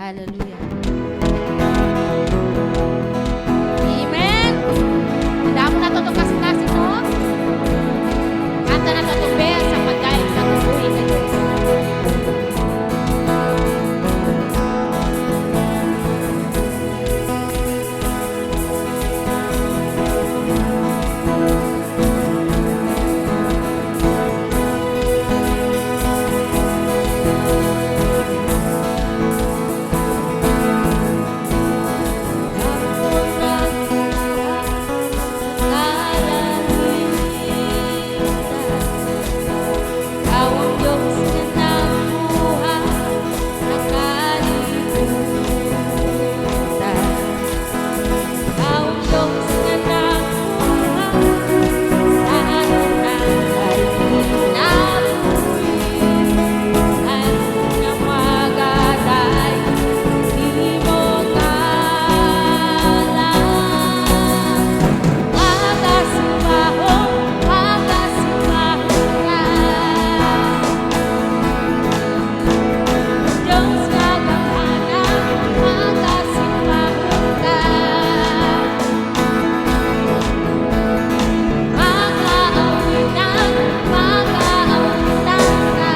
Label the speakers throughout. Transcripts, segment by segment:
Speaker 1: Hallelujah. Amen. Damo na to itong kasing-kasing, no? Kanta na to itong best sa paggayon sa kabuhi sa Diyos. Ikaw ang Diyos na nagbuhat sa kalibutan. Ikaw ang Diyos na nagbuhat sa tanan ay kinabuhi. Ano na magaday imong ngalan. Magasimbahon, magasimbahon ka. Diyos nga gamhanan, magasimbahon ka. Magaawitan, magaawitan ka.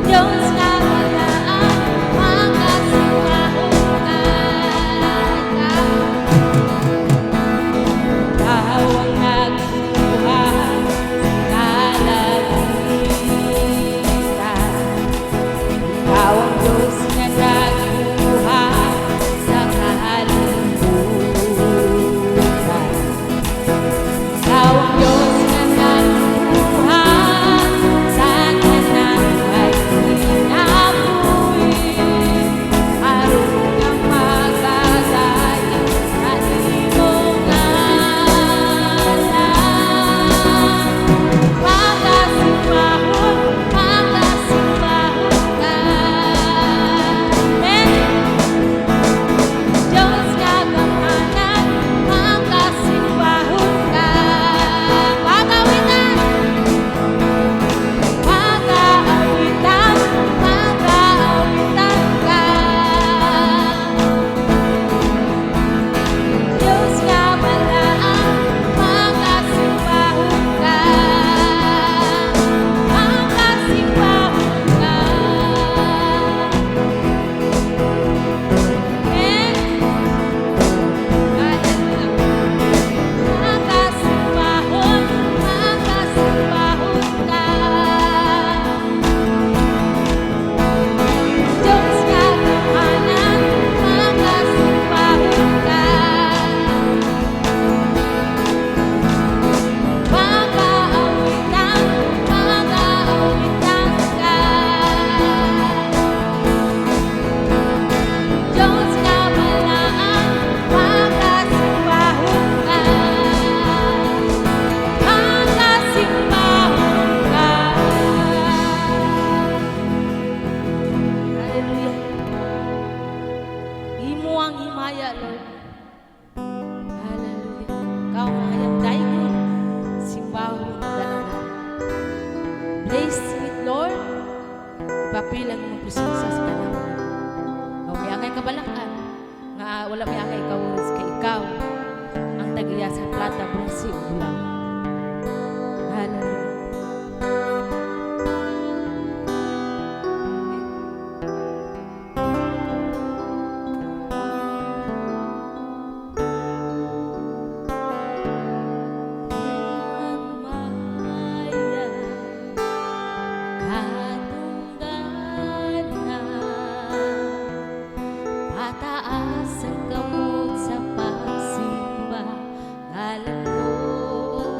Speaker 1: Diyos nga balaan, magasimbahon ka. Ikaw ang nagbuhat sa kalagitan. Ikaw ang Diyos nga nagbuhat sa kalibutan. Ikaw ang Diyos nga nagbuhat sa tanan ay kinabuhi. Aron nga magadayon sa imong ngalan. Magasimbahon, magasimbahon ka. Amen. Diyos nga gamhanan, magasimbahon ka. Pagawitan, pagaawitan, pagaawitan ka. Diyos nga balaan, magasimbahon ka. Magasimbahon ka. Amen. Hallelujah. Magasimbahon, magasimbahon ka. Diyos nga gamhanan, magasimbahon ka. Magaawitan, magaawitan ka. Diyos nga balaan, magasimbahon ka. Magasimbahon ka. Hallelujah. Imo ang himaya, Lord. Hallelujah. Ikaw ang hayag daygon, simbahon dalaga. Bless it, Lord. Ipapil ang imong presensya sa kanang. Nga may angay kabalakan, nga wala may angay kahuris kay ikaw ang tagiya sa plata, bronze ug bulaw. Hallelujah. Maya katungdanan, pataas ang kamot sa pagsimba, ngalan ko.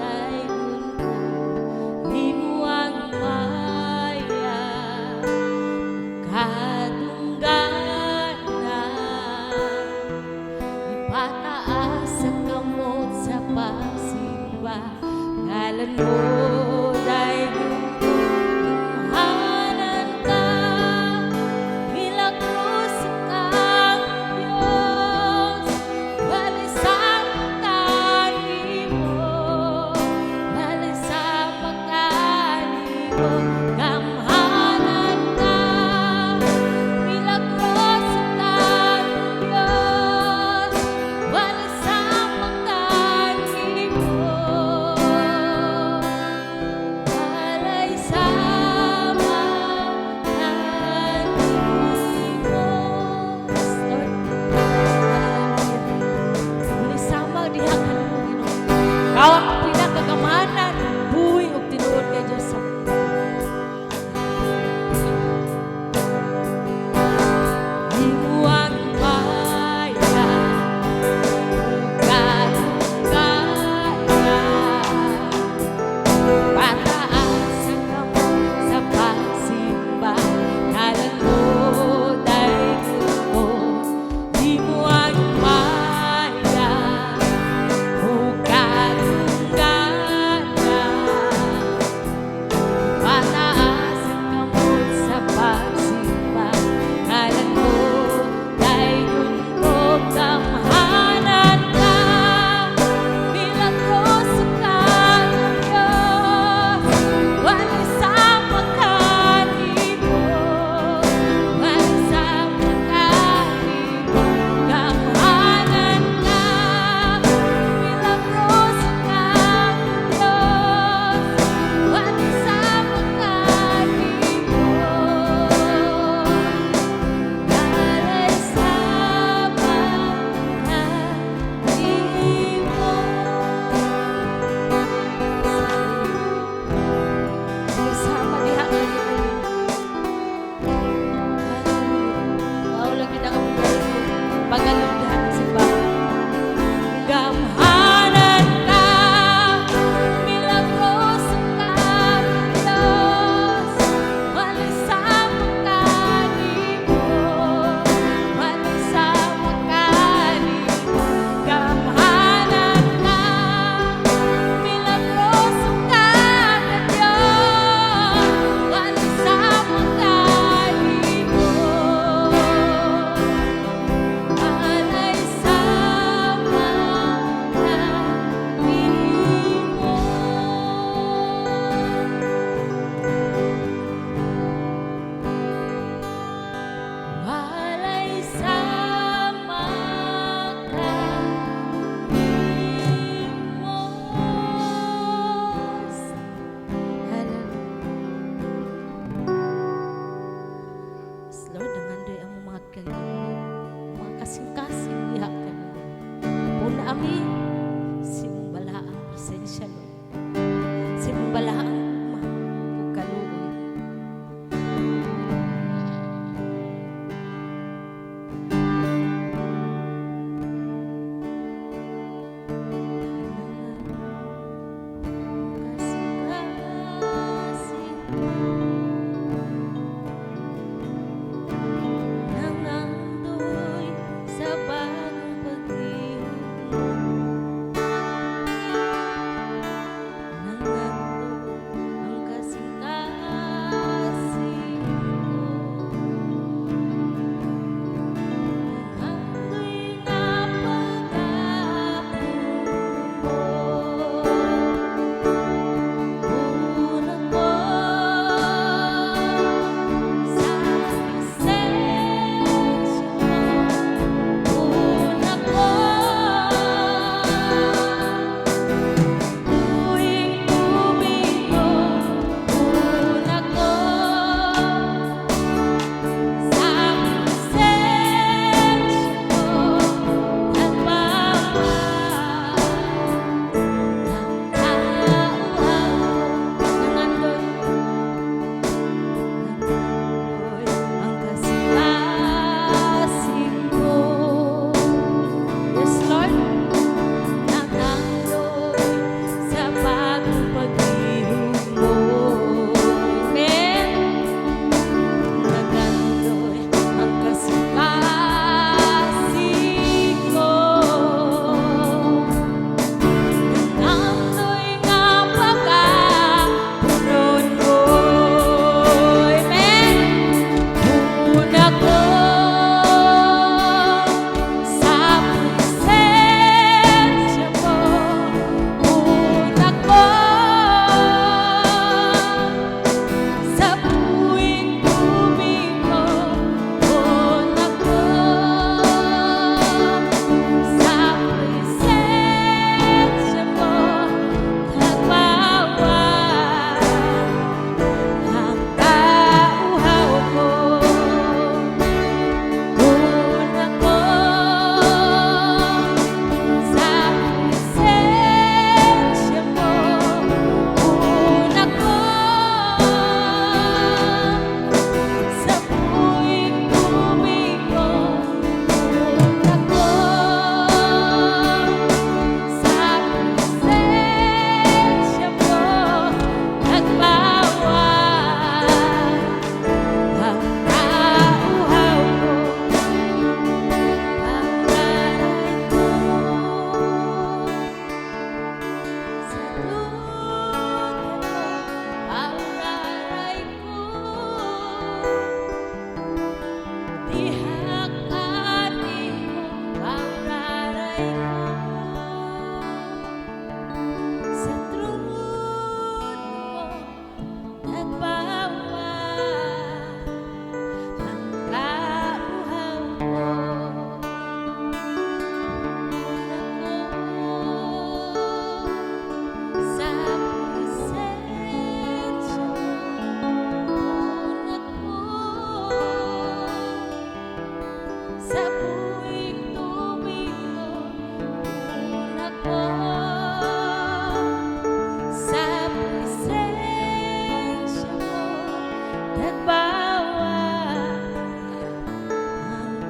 Speaker 1: Tagbawa ang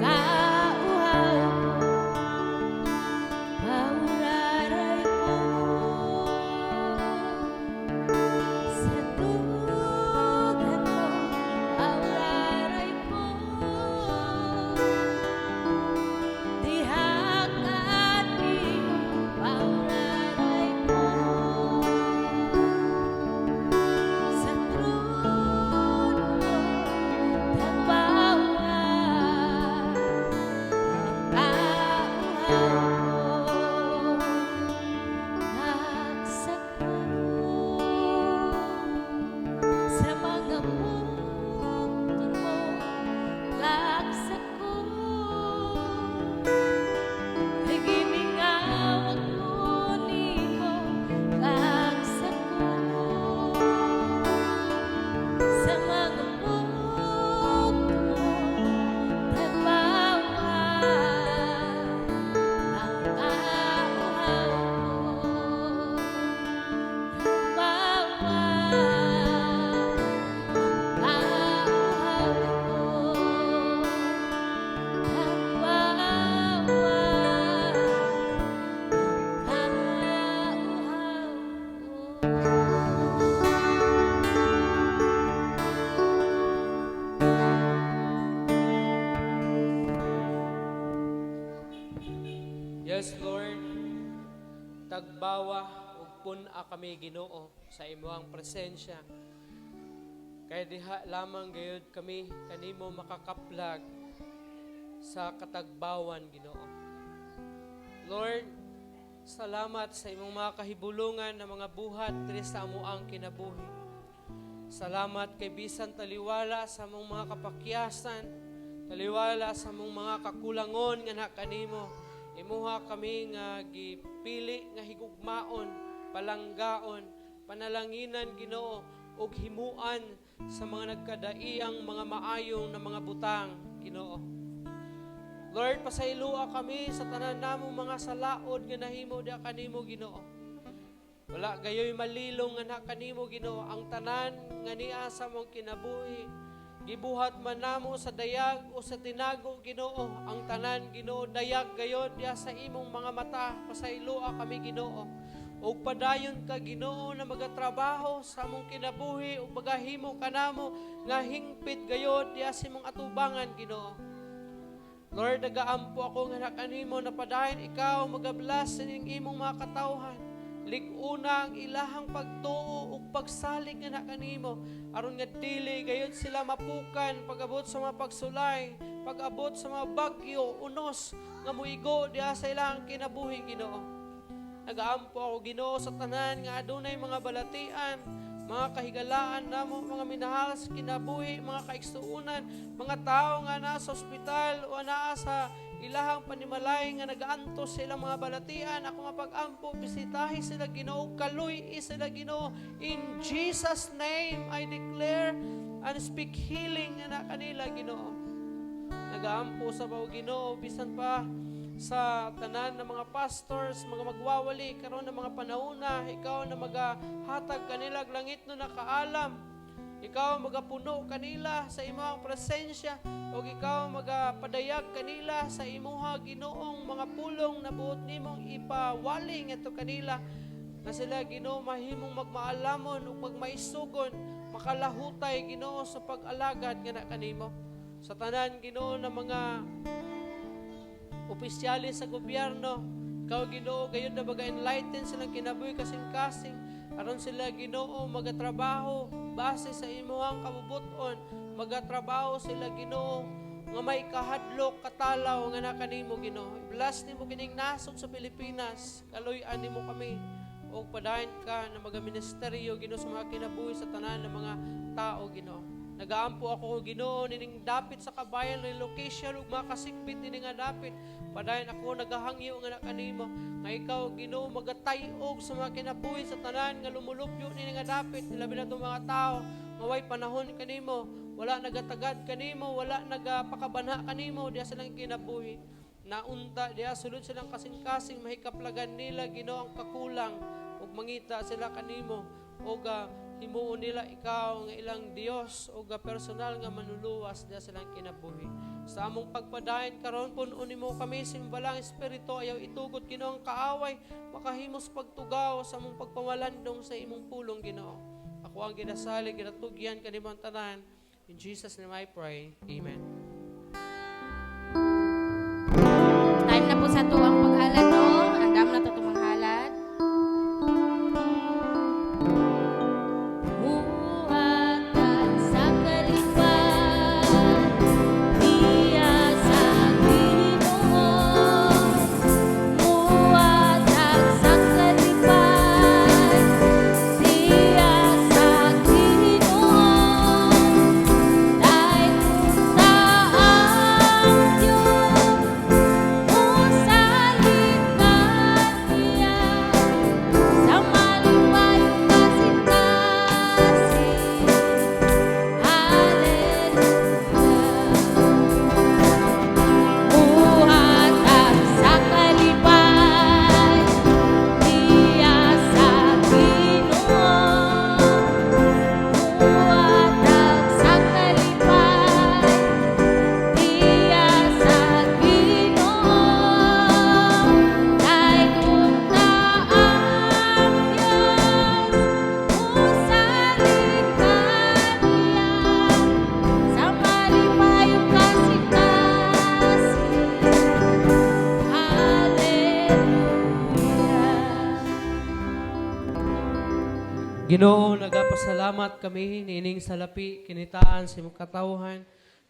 Speaker 1: kauhaw ko. Pauraray ko sa dugan mo. Pauraray ko diha kanimo. Pauraray ko sa trono mo. Tagbawa ang kauhaw ko. Nagsako sa mga bukton mo. Lagsako kay gimingaw ako nimo. Lagsako sa mga bukton mo. Tagbawa ang kauhaw ko. Tagbawa ang kauhaw ko. Tagbawa ang kauhaw ko.
Speaker 2: Yes, Lord. Tagbawa ug pun-a kami, Ginoo, sa imong presensya. Kay diha lamang gayud kami kanimo makakaplag sa katagbawan, Ginoo. Lord, salamat sa imong mga kahibulungan na mga buhat diri sa amoang kinabuhi. Salamat kay bisan taliwala sa among mga kapakyasan, taliwala sa among mga kakulangon nga na kanimo, imuha kami nga gipili nga higugmaon, palanggaon, panalanginan, Ginoo, ug himuan sa mga nagkadaiyang mga maayong na mga butang, Ginoo. Lord, pasayloa kami sa tanan namong mga salaod nga nahimo diha kanimo, Ginoo. Wala gayoy malilong nga na kanimo, Ginoo. Ang tanan nga niya sa among kinabuhi, gibuhat man namo sa dayag o sa tinago, Ginoo, ang tanan, Ginoo, dayag gayod diha sa imong mga mata. Pasayloa kami, Ginoo. Ug padayon ka, Ginoo, na magatrabaho sa among kinabuhi ug magahimo kanamo nga hingpit gayod diha sa imong atubangan, Ginoo. Lord, nagaampo ako nga kanimo na padayon ikaw magabless sa imong mga katawhan. Lig-una ang ilahang pagtuo ug pagsalig nga kanimo aron nga dili gayud sila mapukan pag-abot sa mga pagsulay, pag-abot sa mga bagyo, unos nga muigo diha sa ilang kinabuhi, Ginoo. Nagaampo ako, Ginoo, sa tanan nga adunay mga balatian, mga kahigalaan namo, mga minahal sa kinabuhi, mga kaigsuonan, mga tao nga naa sa ospital o naa sa ilahang panimalay nga nagaantos sa ilang mga balatian. Ako mapag-ampo, bisitahi sila, Ginoo, kaluy sila, Ginoo. In Jesus' name, I declare and speak healing nga na kanila, Ginoo. Nagaampo sa bawo, Ginoo, bisan pa sa tanan ng mga pastors, mga magwawali karon ng mga panahona, ikaw na magahatag kanila og langit no nakaalam. Ikaw magapuno kanila sa imong presensya ug ikaw magapadayag kanila sa imuha, Ginoong mga pulong na buot nimong ipawali ngadto kanila nga sila, Ginoo, mahimong magmaalamon ug magmaisugon, makalahutay, Ginoo, sa pag-alagad nga na kanimo. Sa tanan, Ginoo, na mga opisyalis sa gobyerno, ikaw, Ginoo, gayud na baga enlighten silang kinabuhi kasing-kasing aron sila, Ginoo, magatrabaho base sa imuhang kabubuton, magatrabaho sila, Ginoo, nga may kahadlok, katalaw nga na kanimo, Ginoo. Bless nimo kining nasod sa Pilipinas. Kaluy-an nimo kami ug padayon ka na magaministeryo, Ginoo, sa mga kinabuhi sa tanan ng mga tao, Ginoo. Nagaampo ako, Ginoo, nining dapit sa Kabayan relocation ug mga kasikbit nini nga dapit. Padayon ako nagahangyo nga na kanimo nga ikaw, Ginoo, magatay-og sa mga kinabuhi sa tanan nga lumulupyo nini nga dapit, labi na itong mga tao nga way panahon kanimo, wala nagatagad kanimo, wala nagapakabanha kanimo diha silang kinabuhi. Naunta diha sulod silang kasing-kasing mahikaplagan nila, Ginoo, ang kakulang ug mangita sila kanimo ug Himuon nila ikaw nga ilang Dios o ga personal nga manluluwas diha sa ilang kinabuhi. Sa among pagpadayon karon, puno nimo kami sa imong Balaang Espiritu. Ayaw itugot, Ginoo, ang kaaway makahimos pagtugaw sa among pagpamalandong sa imong pulong, Ginoo. Ako ang ginasalig, ginatugyan kanimo ang tanan. In Jesus' name I pray. Amen.
Speaker 1: Time na po sa atuang paghalad, no? Andam na to manghalad. Muhatag sa kalipay, diha sa Ginoo. Muhatag sa kalipay, diha sa Ginoo. Daygon ta ang Dios, mosalig kaniya sa malipayong kasing-kasing. Hallelujah. Muhatag sa kalipay, diha sa Ginoo. Muhatag sa kalipay, diha sa Ginoo. Daygon ta ang Dios, mosalig kaniya sa malipayong kasing-kasing. Hallelujah.
Speaker 2: Ginoo, nagapasalamat kami niining salapi kinitaan sa imong katawhan.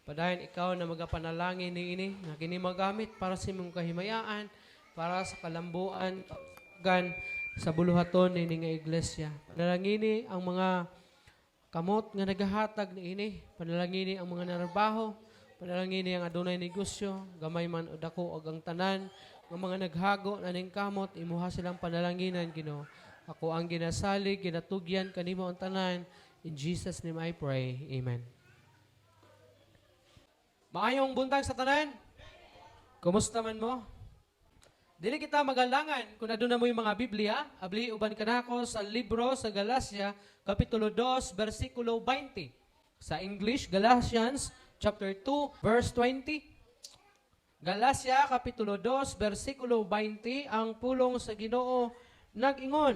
Speaker 2: Padayon ikaw na magapanalangin niini nga kini magamit para sa imong kahimayaan, para sa kalambuan gan sa buluhaton niini nga iglesia. Panalangini ang mga kamot nga nagahatag niini, panalangini ang mga narbaho, panalangini ang adunay negosyo, gamay man o dako og ang tanan nga mga naghago na ning kamot, imuha silang panalanginan, Ginoo. Ako ang ginasalig, ginatugyan kanimo ang tanan. In Jesus' name I pray. Amen. Maayong buntag sa tanan. Kumusta man mo? Dili kita magalangan kung aduna mo yung mga Biblia, abli uban kanako sa libro sa Galacia, Kapitulo 2, versikulo 20. Sa English, Galatians chapter 2, verse 20. Galacia, Kapitulo 2, versikulo 20, ang pulong sa Ginoo nag-ingon: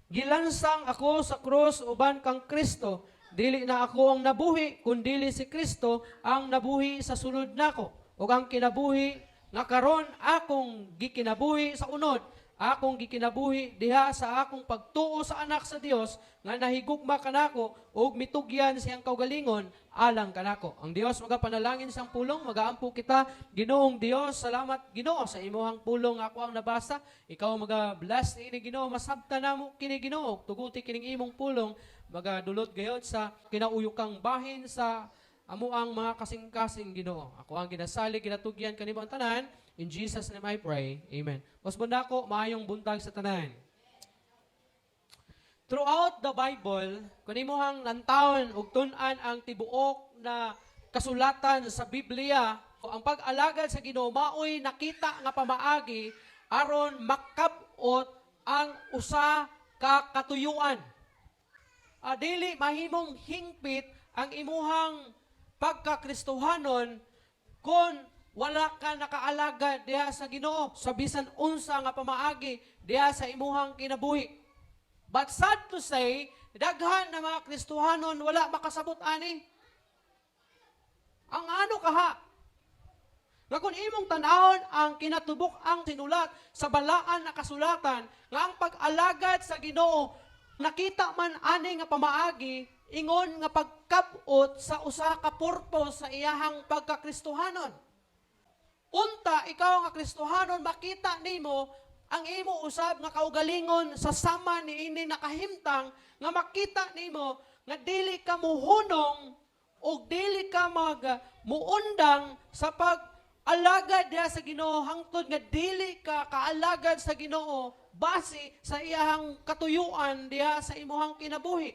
Speaker 2: "Gilansang ako sa krus uban kang Kristo. Dili na ako ang nabuhi, kundili si Kristo ang nabuhi sa sulod nako. Ug ang kinabuhi nga karon akong gikinabuhi sa unod, akong gikinabuhi diha sa akong pagtuo sa Anak sa Dios nga nahigugma kanako ug mitugyan siyang kaugalingon alang kanako." Ang Dios magapanalangin sang pulong, magaampo kita. Ginoong Dios, salamat, Ginoo, sa imuhang pulong ako ang nabasa. Ikaw ang maga-bless niini, Ginoo, masabta namo kini, Ginoo. Tuguti kining imong pulong magadulot gayod sa kinauyokang bahin sa amo ang mga kasing-kasing, Ginoo. Ako ang ginasalig, ginatugyan kanimo ang tanan. In Jesus' name I pray. Amen. Mas ko, maayong buntag sa tanan. Throughout the Bible, kung imuhang lantawon ug tun-an ang tibuok na kasulatan sa Biblia, ang pag-alagad sa Ginoo maoy nakita nga pamaagi aron makab-ot ang usa ka katuyuan. Dili mahimong hingpit ang imuhang pagkakristohanon kung wala ka nakaalagad diha sa Ginoo sa bisan unsa nga pamaagi diha sa imuhang kinabuhi. But sad to say, daghan na mga Kristohanon wala makasabot ani. Ang ano kaha? Nga kung imong tan-awon ang kinatubok ang sinulat sa balaan na kasulatan, nga ang pag-alagad sa Ginoo nakita man ani nga pamaagi ingon nga pagkabot sa usa ka purpose sa iyahang pagkakristohanon. Unta ikaw nga Kristohanon, makita nimo ang imo usab nga kaugalingon sa sama niini nakahimtang nga makita nimo nga dili ka muhunong o dili ka mag muundang sa pag-alagad diha sa Ginoo hangtod nga dili ka kaalagad sa Ginoo base sa iyahang katuyuan diha sa imuhang kinabuhi.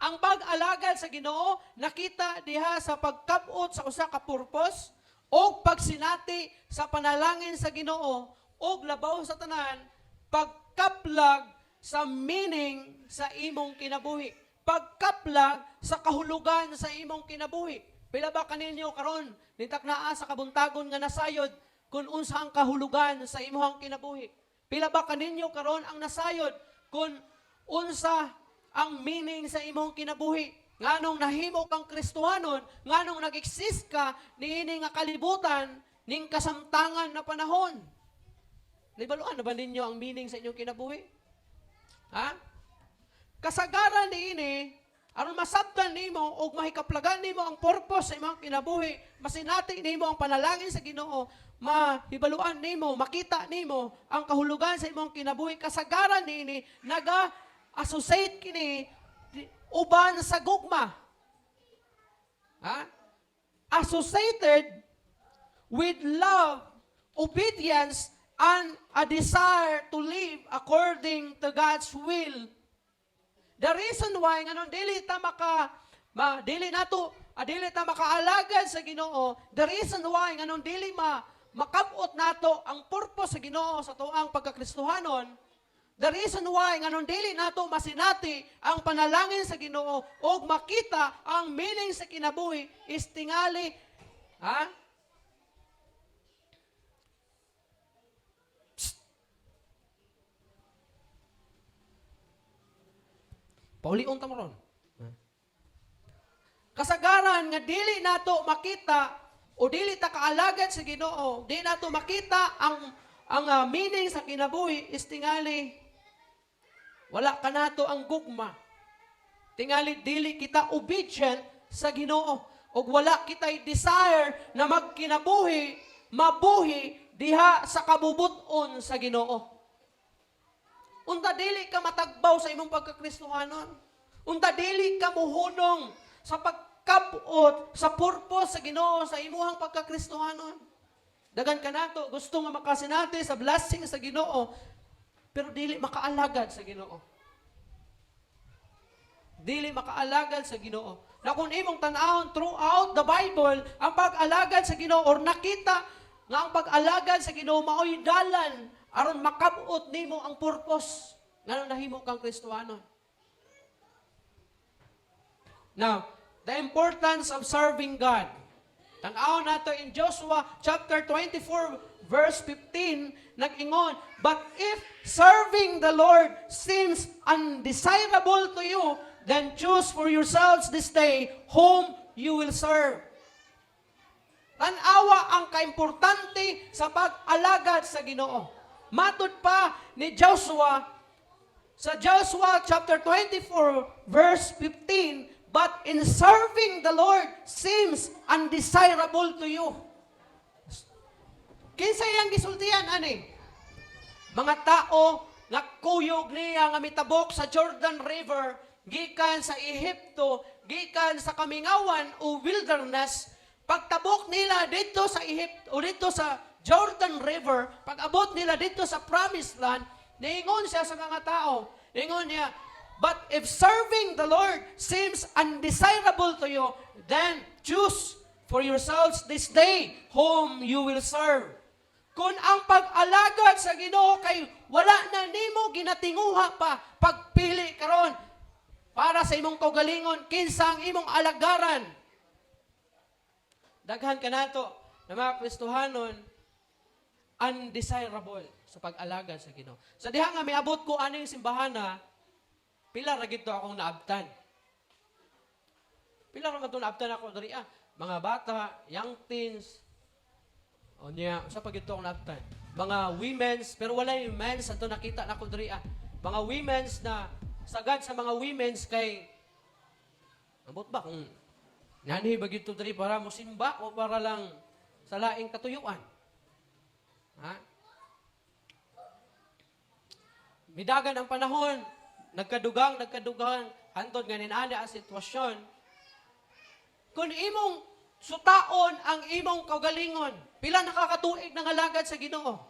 Speaker 2: Ang pag-alagad sa Ginoo nakita diha sa pagkabot sa usa ka purpose o pagsinati sa panalangin sa Ginoo o labaw sa tanan pagkaplag sa meaning sa imong kinabuhi. Pagkaplag sa kahulugan sa imong kinabuhi. Pila ba kaninyo karon nitaknaa sa kabuntagon nga nasayod kung unsa ang kahulugan sa imong kinabuhi? Pila ba kaninyo karon ang nasayod kung unsa ang meaning sa imong kinabuhi? Nganong nahimo kang Kristohanon, nganong nag-exist ka niini nga kalibutan ning kasamtangan na panahon? Nahibaluan na ba ninyo ang meaning sa inyong kinabuhi? Ha? Kasagaran niini, aron masabtan nimo og mahikaplagan nimo ang purpose sa imong kinabuhi, masinati nimo ang panalangin sa Ginoo, mahibaluan nimo, makita nimo ang kahulugan sa imong kinabuhi, kasagaran niini naga-associate kini uban sa gugma. Ha? Associated with love, obedience, and a desire to live according to God's will. The reason why nganong dili ta makaalagad sa Ginoo, the reason why nganong dili ma makabot nato ang purpose sa Ginoo sa atoang pagkakristohanon, the reason why nganong dili nato masinati ang panalangin sa Ginoo og makita ang meaning sa kinabuhi is tingali, ha? Psst. Paulion ta mo ron. Kasagaran nga dili nato makita o dili ta kaalagad sa Ginoo, di nato makita ang meaning sa kinabuhi is tingali wala kanato ang gugma. Tingali dili kita obedient sa Ginoo ug wala kitay desire na magkinabuhi, mabuhi diha sa kabubut-on sa Ginoo. Unta dili ka matagbaw sa imong pagkakristohanon. Unta dili ka muhunong sa pagkabot sa purpose sa Ginoo sa imuhang pagkakristohanon. Daghan kanato gusto nga makasinati sa blessing sa Ginoo, pero dili makaalagad sa Ginoo. Dili makaalagad sa Ginoo. Na kung imong tan-awon throughout the Bible, ang pag-alagad sa Ginoo or nakita nga ang pag-alagad sa Ginoo maoy dalan aron makabot nimo ang purpose nganong nahimo kang Kristohanon. Now, the importance of serving God. Tan-awon nato in Joshua chapter 24 verse 15, nag-ingon, "But if serving the Lord seems undesirable to you, then choose for yourselves this day whom you will serve." Tan-awa ang kaimportante sa pag-alagad sa Ginoo. Matud pa ni Joshua sa Joshua chapter 24 verse 15, "But in serving the Lord seems undesirable to you." Kinsa iyang gisultian ani? Mga tao nga kuyog niya nga mitabok sa Jordan River gikan sa Ehipto, gikan sa kamingawan o wilderness. Pagtabok nila dito sa Egypt o dito sa Jordan River, pag-abot nila dito sa Promised Land, niingon siya sa mga tao. Niingon niya, "But if serving the Lord seems undesirable to you, then choose for yourselves this day whom you will serve." Kung ang pag-alagad sa Ginoo kay wala na nimo ginatinguha pa, pagpili karon para sa imong kaugalingon kinsa ang imong alagaran. Daghan kanato na mga Kristohanon undesirable sa pag-alagad sa Ginoo. Sa diha nga miabot ko aning simbahana, pila ra gid to akong naabtan. Pila ra man to naabtan ako diri ah. Mga bata, young teens. O niya, sa pag akong naabtan. Mga women's, pero wala yung men's ato nakita nako diri ah. Mga women's na sagad sa mga women's kay ambot ba kung nani ba gid to diri para mosimba o para lang sa laing katuyuan. Ha? Midagan ang panahon, nagkadugang, nagkadugang, hantod nga ninani ang sitwasyon. Kung imong sutaon ang imong kaugalingon, pila nakakatuig ng alagad sa Ginoo?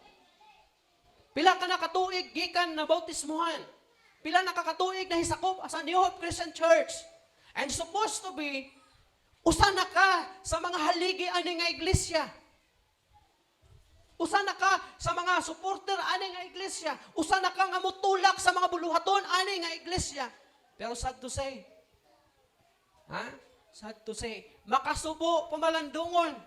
Speaker 2: Pila ka nakatuig gikan na bautismuhan? Pila nakakatuig na hisakop sa New Hope Christian Church? And supposed to be, usa na ka sa mga haligi ani nga iglesia. Usa na ka sa mga supporter ani nga iglesia. Usa na ka nga mutulak sa mga buluhaton ani nga iglesia. Pero sad to say, ha? Sad to say, makasubo pamalandungon.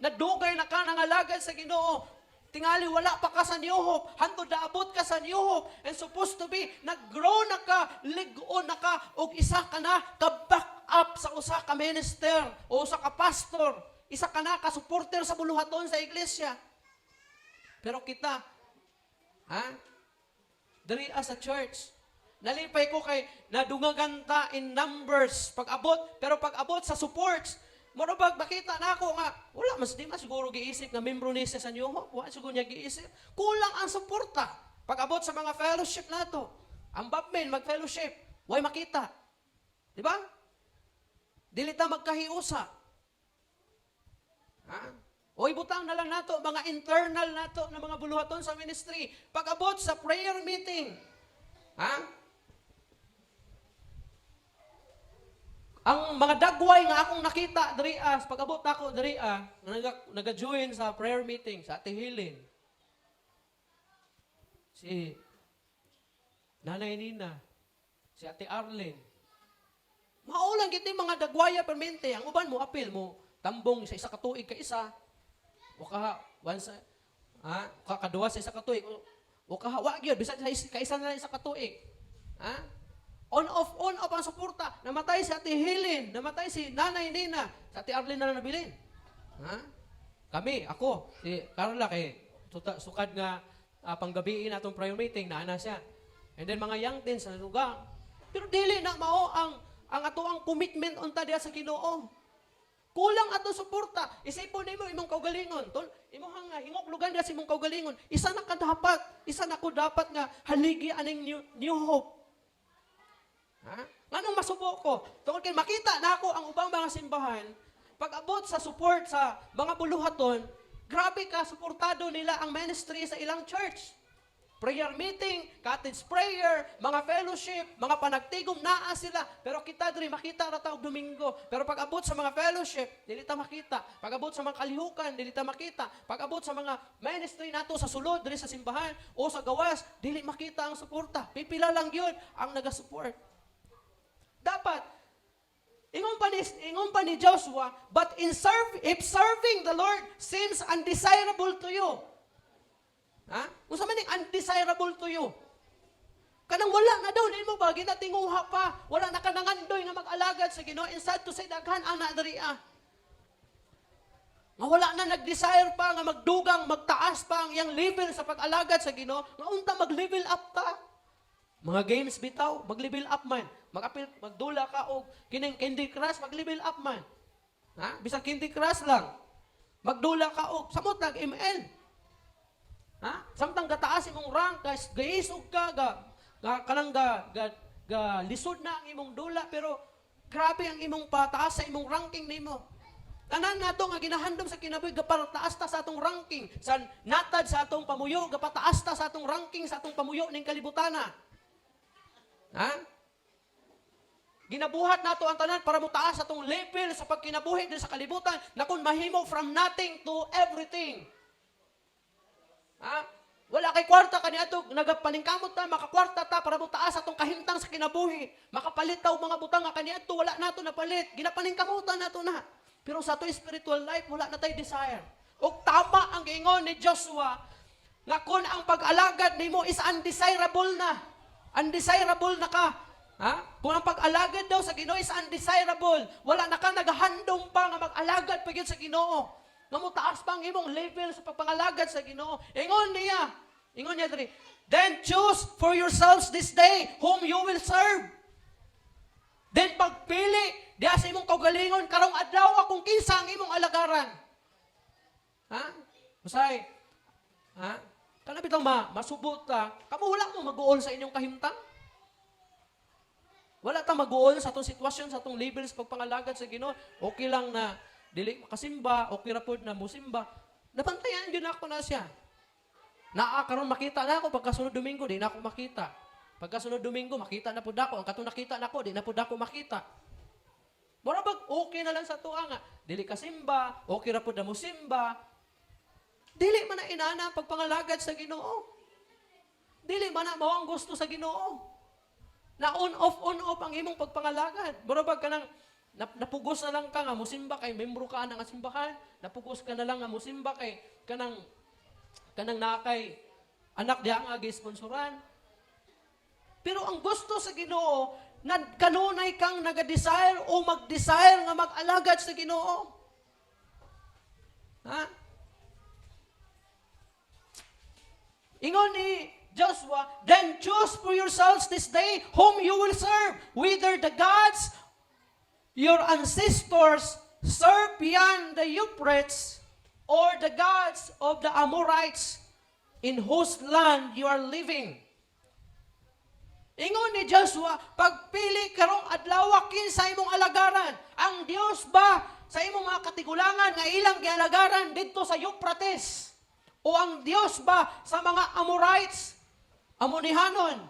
Speaker 2: Nadugay na ka nangalagad sa Ginoo. Tingali wala pa ka sa New Hope. Hantod naabot ka sa New Hope. And supposed to be, nag-grow na ka, lig-on na ka, og isa ka na ka-back up sa usa ka minister o usa ka pastor. Isa ka na ka supporter sa buluhaton sa iglesia. Pero kita, ha? Diri sa church, nalipay ko kay nadungagan ta in numbers pag-abot, pero pag-abot sa supports, mura bag makita na ako nga wala mas di mas siguro giisip nga membro ni siya sa New Hope, wala siguro niya giisip. Kulang ang suporta. Pag-abot sa mga fellowship nato, ang Babmen mag-fellowship, way makita. Di ba? Dili ta magkahiusa. Ha? O ibutang na lang nato mga internal nato na mga buluhaton sa ministry. Pag-abot sa prayer meeting, ha? Ang mga dagway nga akong nakita diri ah, pag-abot ako diri ah, naga-join sa prayer meeting sa Ate Helen. Si Nanay Nina, si Ate Arlene. Mao lang gid mga dagwaya permente. Ang uban mo apil mo tambong sa isa ka tuig ka isa. O ka once ha, ka kaduha sa isa ka tuig o ka wa gyud bisan sa kaisa na lang isa ka tuig. Ha? On off ang suporta. Namatay si Ate Helen, namatay si Nanay Nina, si Ate Arlene na lang nabilin. Ha? Kami, ako, si Carla kay sukad nga panggabiin atong prayer meeting, naa na siya. And then mga young teens sa lugar. Pero dili na mao ang ato ang commitment unta diha sa Ginoo. Kulang ato suporta. Isipon nimo imong kaugalingon. Tol, imong nga hinguklugan diha sa imong kaugalingon. Isa na ka dapat, isa na ko dapat nga haligi aning new hope. Ha? Nganong masubo ko? Tungod kay makita na ako ang ubang mga simbahan, pag abot sa support sa mga buluhaton, grabe ka suportado nila ang ministry sa ilang church. Prayer meeting, cottage prayer, mga fellowship, mga panagtigom, naa sila. Pero kita diri makita ra ta og Domingo. Pero pag abot sa mga fellowship, dili ta makita. Pag abot sa mga kalihukan, dili ta makita. Pag abot sa mga ministry nato sa sulod diri sa simbahan o sa gawas, dili makita ang suporta. Pipila lang gyud ang naga-support. Dapat ingon pa ni Joshua, but in serve if serving the Lord seems undesirable to you. Ha? Unsa man ning undesirable to you? Kanang wala na daw nimo ba ginatinguha pa, wala na ka nangandoy nga mag-alagad sa Ginoo. And sad to say, daghan ana diri ah. Nga wala na nag-desire pa nga magdugang, magtaas pa ang iyang level sa pag-alagad sa Ginoo, nga unta mag-level up ta. Mga games bitaw, mag-level up man. Mag-apil, magdula ka og kining Candy Crush, mag-level up man. Ha? Bisan Candy Crush lang. Magdula ka og samot nag ML. Ha? Samtang gataas imong rank, guys, gaisog ka ga, ga kanang ga, ga, ga lisod na ang imong dula, pero grabe ang imong pataas sa imong ranking nimo. Tanan nato nga ginahandom sa kinabuhi gapataas ta sa atong ranking, sa natad sa atong pamuyo, gapataas ta sa atong ranking sa atong pamuyo ning kalibutana. Ha? Ginabuhat nato ang tanan para motaas atong level sa pagkinabuhi din sa kalibutan na kung mahimo from nothing to everything. Ha? Wala kay kwarta kaniadto nagapaningkamot ta makakwarta ta para motaas atong kahimtang sa kinabuhi. Makapalit ta og mga butang nga kaniadto wala nato napalit. Ginapaningkamutan nato na. Pero sa ato spiritual life wala na tay desire. Og tama ang giingon ni Joshua nga kung ang pag-alagad nimo is undesirable na. Undesirable na ka. Ha? Kung ang pag-alagad daw sa Ginoo is undesirable, wala na ka nagahandom pa nga mag-alagad pa gyud sa Ginoo. Nga motaas pa ang imong level sa pagpangalagad sa Ginoo. Ingon niya diri, "Then choose for yourselves this day whom you will serve." Then pagpili diha sa imong kaugalingon karong adlaw kung kinsa ang imong alagaran. Ha? Usay. Ha? Kana bitaw masubot ta, kamo wala mo mag-uol sa inyong kahimtang? Wala ta mag-uol sa atong sitwasyon, sa atong level sa pagpangalagad sa Ginoo. Okay lang na dili makasimba, okay ra pod na musimba. Nabantayan gyud ako na siya. Naa karon makita na ako pagkasunod Domingo, di na ako makita. Pagkasunod Domingo, makita na pud ako. Ang katong nakita nako, di na pud ako makita. Mura bag okay na lang sa tuwa nga. Dili ka simba, okay ra pud na musimba. Dili man na inana ang pagpangalagad sa Ginoo. Dili man na mao ang gusto sa Ginoo. Na on off ang imong pagpangalagad. Mura ba kanang napugos na lang ka nga musimba kay membro ka nga simbahan, napugos ka na lang nga musimba kay kanang naa kay anak diha nga gisponsoran. Pero ang gusto sa Ginoo na kanunay kang naga-desire o mag-desire nga mag-alagad sa Ginoo. Ha? Ingon ni Joshua, "Then choose for yourselves this day whom you will serve, whether the gods your ancestors served beyond the Euphrates or the gods of the Amorites in whose land you are living." Ingon ni Joshua, pagpili karong adlaw kinsa imong alagaran. Ang Dios ba sa imong mga katigulangan nga ilang gialagaran didto sa Euphrates? O ang Dios ba sa mga Amorites, Amonihanon?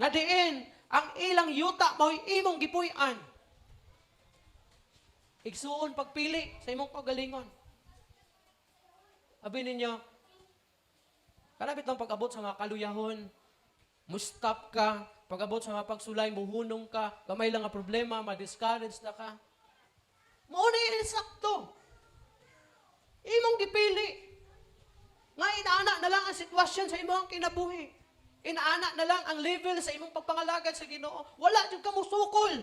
Speaker 2: Nga diin ang ilang yuta mao'y imong gipuy-an. Igsuon, pagpili sa imong kaugalingon. Abi ninyo, kanabit lang pag-abot sa mga kaluyahon, mustop ka, pag-abot sa mga pagsulay, muhunong ka, gamay lang ang problema, ma-discourage na ka. Mao na insakto. Imong gipili. Nga inaana na lang ang sitwasyon sa imong kinabuhi. Inaana na lang ang level sa imong pagpangalagad sa Ginoo. Wala jud ka musukol.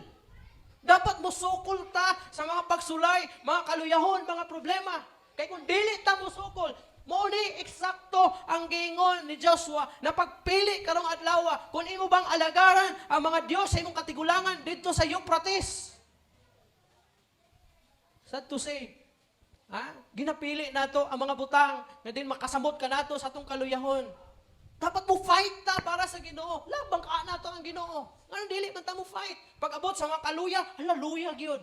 Speaker 2: Dapat musukol ta sa mga pagsulay, mga kaluyahon, mga problema. Kay kung dili ta musukol, mao ni eksakto ang giingon ni Joshua na pagpili karong adlaw kung imo bang alagaran ang mga Dios sa imong katigulangan didto sa Euphrates. Sad to say, ha? Ginapili nato ang mga butang nga din makasamot ka nato sa atong kaluyahon. Dapat mo fight ta para sa Ginoo. Labang ka nato ang Ginoo. Ngano dili man ta mo fight? Pag abot sa mga kaluya, hala, luya gyud.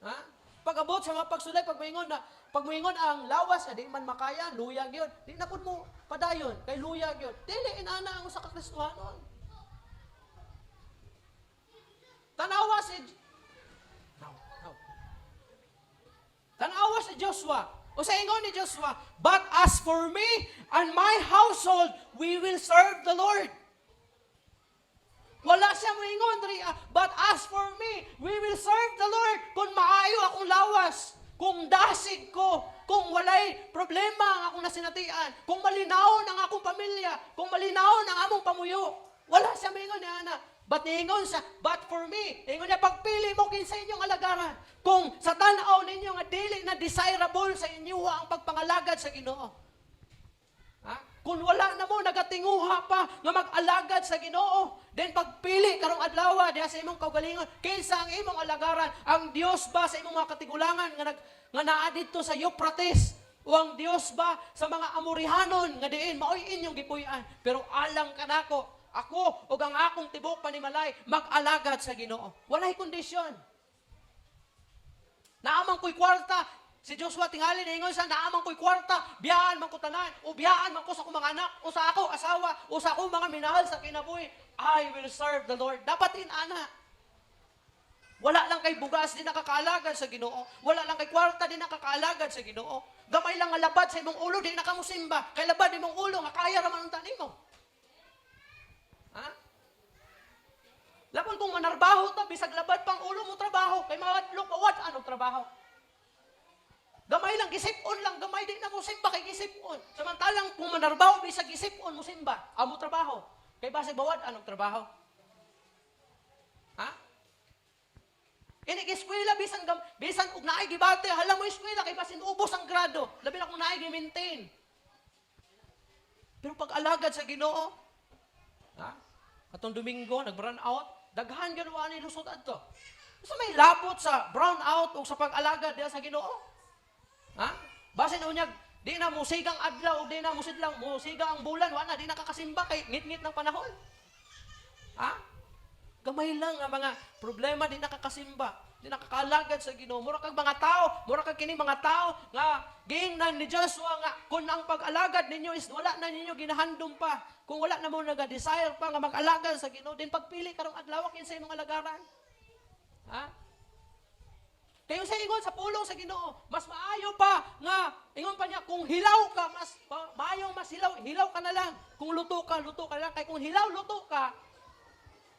Speaker 2: Ha? Pag abot sa mga pagsulay, pag moingon ang lawas nga di man makaya, luya gyud. Di na pud mo padayon kay luya gyud. Dili inana ang usa ka Kristohanon. Tanawa si Now, now. Tanawa si Joshua. O sa ingon ni Joshua, "But as for me and my household, we will serve the Lord." Wala siya moingon diri, ah, "But as for me, we will serve the Lord." Kung maayo akong lawas, kung dasig ko, kung walay problema ang akong nasinatian, kung malinawon ang akong pamilya, kung malinawon ang among pamuyo. Wala siya moingon ni ana. But niingon siya, "But for me," ingon niya, pagpili mo kinsa inyong alagaran. Kung sa tan-aw ninyo nga dili na desirable sa inyo ang pagpangalagad sa Ginoo. Ha? Kung wala na mo nagatinguha pa nga mag-alagad sa Ginoo, then pagpili karong adlaw diha sa imong kaugalingon, kinsa ang imong alagaran? Ang Dios ba sa imong mga katigulangan nga naa didto sa Euphrates? O ang Dios ba sa mga Amorihanon nga diin maoy inyong gipuy-an? Pero alang kanako, ako ug ang akong tibuok panimalay mag-alagad sa Ginoo. Walay kondisyon. Naa man ko'y kwarta. Si Joshua tingali niingon sa naa man ko'y kwarta, biyaan man ko tanan, o biyaan man ko sa akong mga anak, o sa ako asawa, o sa akong mga minahal sa kinabuhi. I will serve the Lord. Dapat inana. Wala lang kay bugas, di nakakaalagad sa Ginoo. Wala lang kay kwarta, di nakakaalagad sa Ginoo. Gamay lang nga labad sa imong ulo, di na ka musimba. Kay labad imong ulo, nga kaya ra man unta nimo. Ha? Labon kung manarbaho ta, bisag labad pang ulo mo trabaho, kay mawadlok mawad anong trabaho. Gamay lang, gisip-on lang, gamay di na mo simba kay gisip-on. Samantalang kung manarbaho, bisag gisip-on mo simba, amo trabaho. Kay basig bawad anong trabaho. Ha? Ini eskwela bisan og naay gibate, hala mo eskwela kay basin ubos ang grado. Labi na kung naay gi-maintain. Pero pag alagad sa Ginoo, ha? Atong Domingo nag-brown out, daghan gyud wa ni lusot adto. Sa may labot sa brown out o sa pag-alagad diha sa Ginoo? Ha? Basin unyag di na musigang adlaw o di na musidlang musiga ang bulan, wa na di na kakasimba kay ngit-ngit ng panahon. Ha? Gamay lang ang mga problema, di nakakasimba, di nakakaalagad sa Ginoo. Mura kag mga tao, mura kag kini mga tao nga giingnan ni Joshua nga kung ang pag-alagad ninyo is wala na ninyo ginahandom pa, kung wala na mo naga-desire pa nga mag-alagad sa Ginoo, din pagpili karong adlaw kinsa imong alagaran. Ha? Kayo sa ingon sa pulong sa Ginoo, mas maayo pa nga ingon pa niya kung hilaw ka, mas maayo mas hilaw, hilaw ka na lang. Kung luto ka, luto ka lang. Kay kung hilaw luto ka,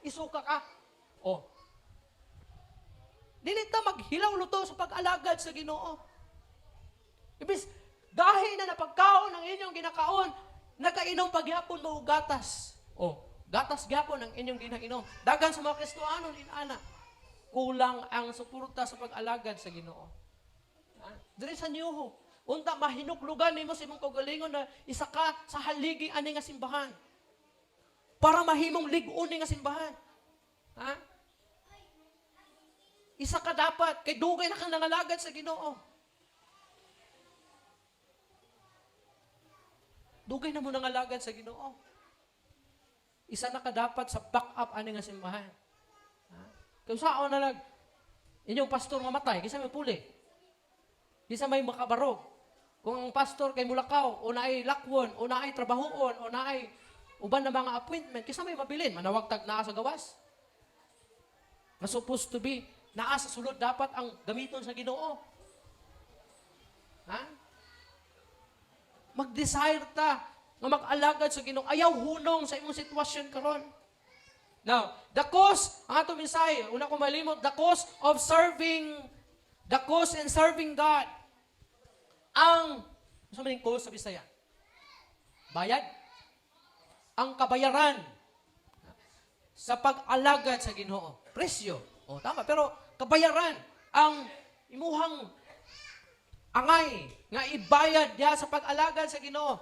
Speaker 2: isuka ka. Oh. Dili ta maghilaw luto sa pag-alagad sa Ginoo. Ibis gahi na napagkaon ang inyong ginakaon, nagainom pagyapon mo og gatas. Oh, gatas gyapon ang inyong ginainom. Dagan sa mga Kristohanon inana, kulang ang suporta sa pag-alagad sa Ginoo. Ah, diri sa New Hope, unta mahinuklugan nimo sa imong kaugalingon na isa ka sa haligi ani nga simbahan. Para mahimong lig-on ni nga simbahan. Ha? Isa ka dapat kay dugay na kang nangalagad sa Ginoo. Dugay na mo nangalagad sa Ginoo. Isa na ka dapat sa back up ani nga simbahan. Kung saan na lang, inyong pastor mamatay, kisa may puli. Kisa may makabarog. Kung ang pastor kay mulakaw, o naay lakwon, o naay trabahoon, o naay uban na mga appointment, kisa may mabilin, manawag tag naa sa gawas. Na supposed to be, naa sa sulod dapat ang gamiton sa Ginoo. Ha? Mag-desire ta nga mag-alagad sa Ginoo. Ayaw hunong sa imong sitwasyon karon. Now, the cause, ang atong mensahe, una ko malimot, the cause of serving, the cause in serving God. Ang, ano man yung cause sa Bisaya? Bayad? Ang kabayaran sa pag-alagad sa Ginoo. Presyo. O, tama. Pero kabayaran, ang imuhang angay nga ibayad diha sa pag-alagad sa Ginoo.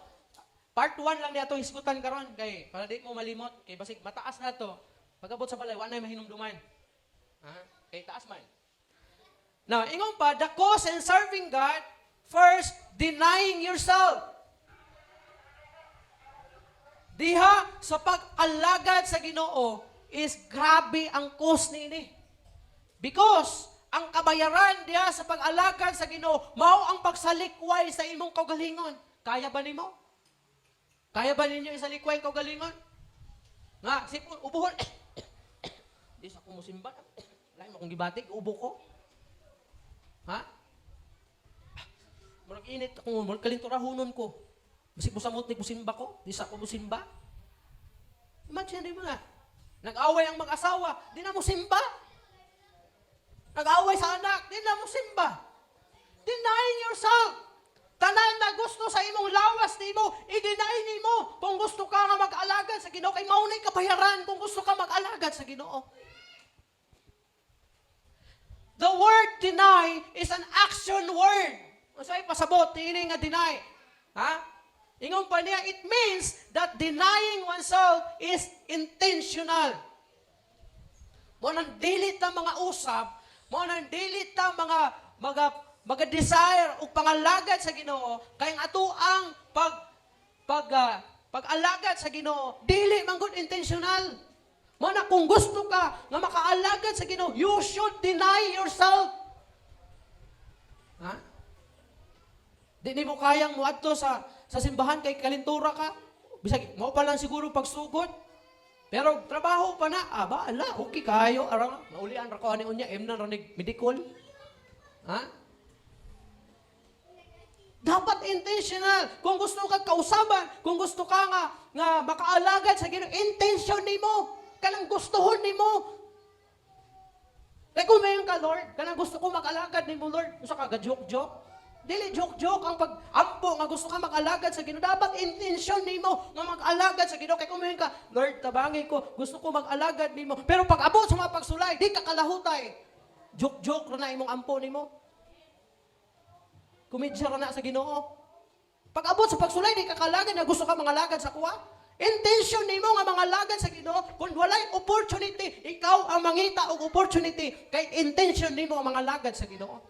Speaker 2: Part 1 lang niya itong hisgutan karon kay para di mo malimot kay basig mataas na to. Pag-abot sa balay, wala na mahinumduman. Ha? Kay taas man. Now, ingon pa, the cause in serving God, first, denying yourself. Diha sa pag-alagad sa Ginoo is grabe ang cost niini. Because ang kabayaran diha sa pag-alagad sa Ginoo mao ang pagsalikway sa imong kaugalingon. Kaya ba nimo? Kaya ba ninyo isalikway ang kaugalingon? Nga, sipon, ubuhon. Di sa kumusimba. Lain mo kung gibati, ubo ko. Ha? Murag init ako, murag kalinturahunon ko. Basig musamot ni musimba ko, di sa ako musimba. Imagine mo na. Nag-away ang mag-asawa, di na musimba. Nag-away sa anak, di na musimba. Denying yourself. Tanan na gusto sa imong lawas nimo, i-deny nimo. Kung gusto ka nga mag-alagad sa Ginoo, kay mao na'y kabayaran kung gusto ka mag-alagad sa Ginoo. The word deny is an action word. Unsay pasabot niini nga deny? Ha? Ingon pa niya, it means that denying oneself is intentional. Mao nang dili ta mga usab, mao nang dili ta mga desire ug pangalagad sa Ginoo, kay ang ato ang pag-alagad sa Ginoo dili man gud intentional. Mao na kung gusto ka nga makaalagad sa Ginoo, you should deny yourself. Ha? Di nimo kayang moadto sa simbahan kay kalintura ka. Bisag mao pa lang siguro pagsugod. Pero trabaho pa na, aba, ala, okay kayo, arang, maulian ra ko ani unya, em na ranig medical. Ha? Dapat intentional. Kung gusto ka kausaban, kung gusto ka nga makaalagad sa Ginoo, intention nimo. Kanang gustuhon nimo. Kay kung mayon ka, Lord, kanang gusto ko mag-alagad nimo, Lord. Usa ka ga joke-joke. Dili joke-joke ang pag-ampo nga gusto ka mag-alagad sa Ginoo. Dapat intention nimo nga mag-alagad sa Ginoo. Kay kung mayon ka, Lord, tabangi ko, gusto ko mag-alagad nimo. Pero pag abot sa mga pagsulay, di ka kalahutay. Joke-joke ra na imong ampo nimo. Komedya ra na sa Ginoo. Pag abot sa pagsulay, di ka kalagad na gusto ka mangalagad sa kuha. Intention nimo nga mangalagad sa Ginoo, kung walay opportunity, ikaw ang mangita og opportunity kay intention nimo ang mangalagad sa Ginoo.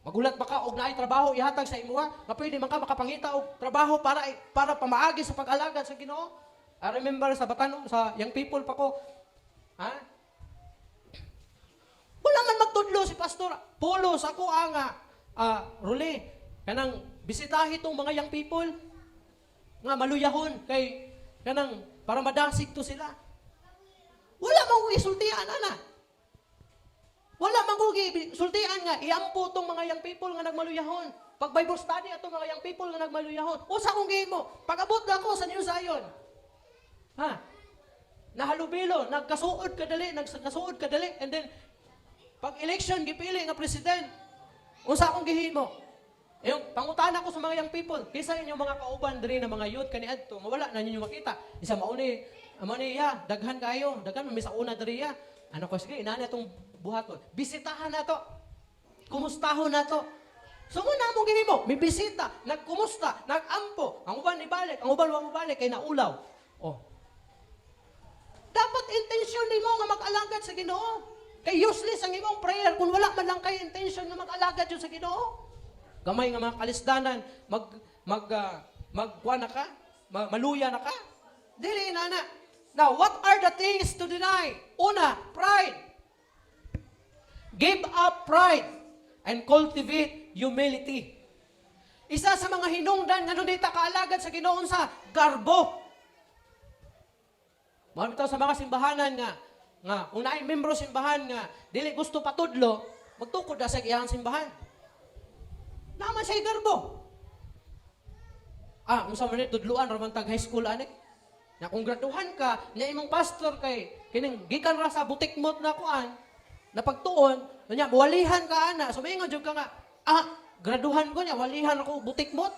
Speaker 2: Magulat ba ka og naay trabaho ihatag sa imuha, nga pwede man ka makapangita og trabaho para pamaagi sa pag-alagad sa Ginoo? I remember sa batanon, sa young people pa ko, ha? Wala man magtudlo si Pastor Polo sa ako nga role kanang bisitahi tong mga young people nga maluyahon kay kanang para madasig to sila. Wala man ko isultian ana. Wala Sultian nga iampo tong mga young people nga nagmaluyahon. Pag Bible study atong mga young people nga nagmaluyahon. Usa akong gihimo, pag-abot na ako sa New Zion. Ha? Nahalubilo, nagkasuod kadali, nagkasuod kadali, and then pag election gipili nga president. Unsa akong gihimo? Yung pangutana ko sa mga young people, kinsa inyong mga kauban diri na mga youth kaniadto, nga wala na ninyo makita. Isa mauni, amo ni ya, daghan kayo, daghan man mi sa una diri ya. Ano ko, sige, inana itong buhaton. Bisitahan na to. Kumustahon na to. So mao na among gihimo, may bisita, nagkumusta, nagampo, ang uban ibalik, ang uban wa mobalik kay naulaw. Oh. Dapat intention nimo nga mag-alagad sa Ginoo. Kay useless ang imong prayer kung wala man lang kay intention nga mag-alagad yun sa Ginoo. Gamay nga mga kalisdanan, mag mag magkuha na ka, maluya na ka. Dili na na. Now, what are the things to deny? Una, pride. Give up pride and cultivate humility. Isa sa mga hinungdan nga di ta kaalagad sa Ginoo sa garbo. Mao bitaw sa mga simbahanan nga nga kung naay membro simbahan nga dili gusto patudlo, magtukod na sa iyang simbahan. Naman siya garbo. Ah, unsa man ni tudluan ra man tag high school ani? Na kung graduhan ka, nya imong pastor kay kining gikan ra sa butikmot na kuan, na pagtuon, nya walihan ka ana, so maingon jud ka nga, ah, graduhan ko niya, walihan ako butikmot.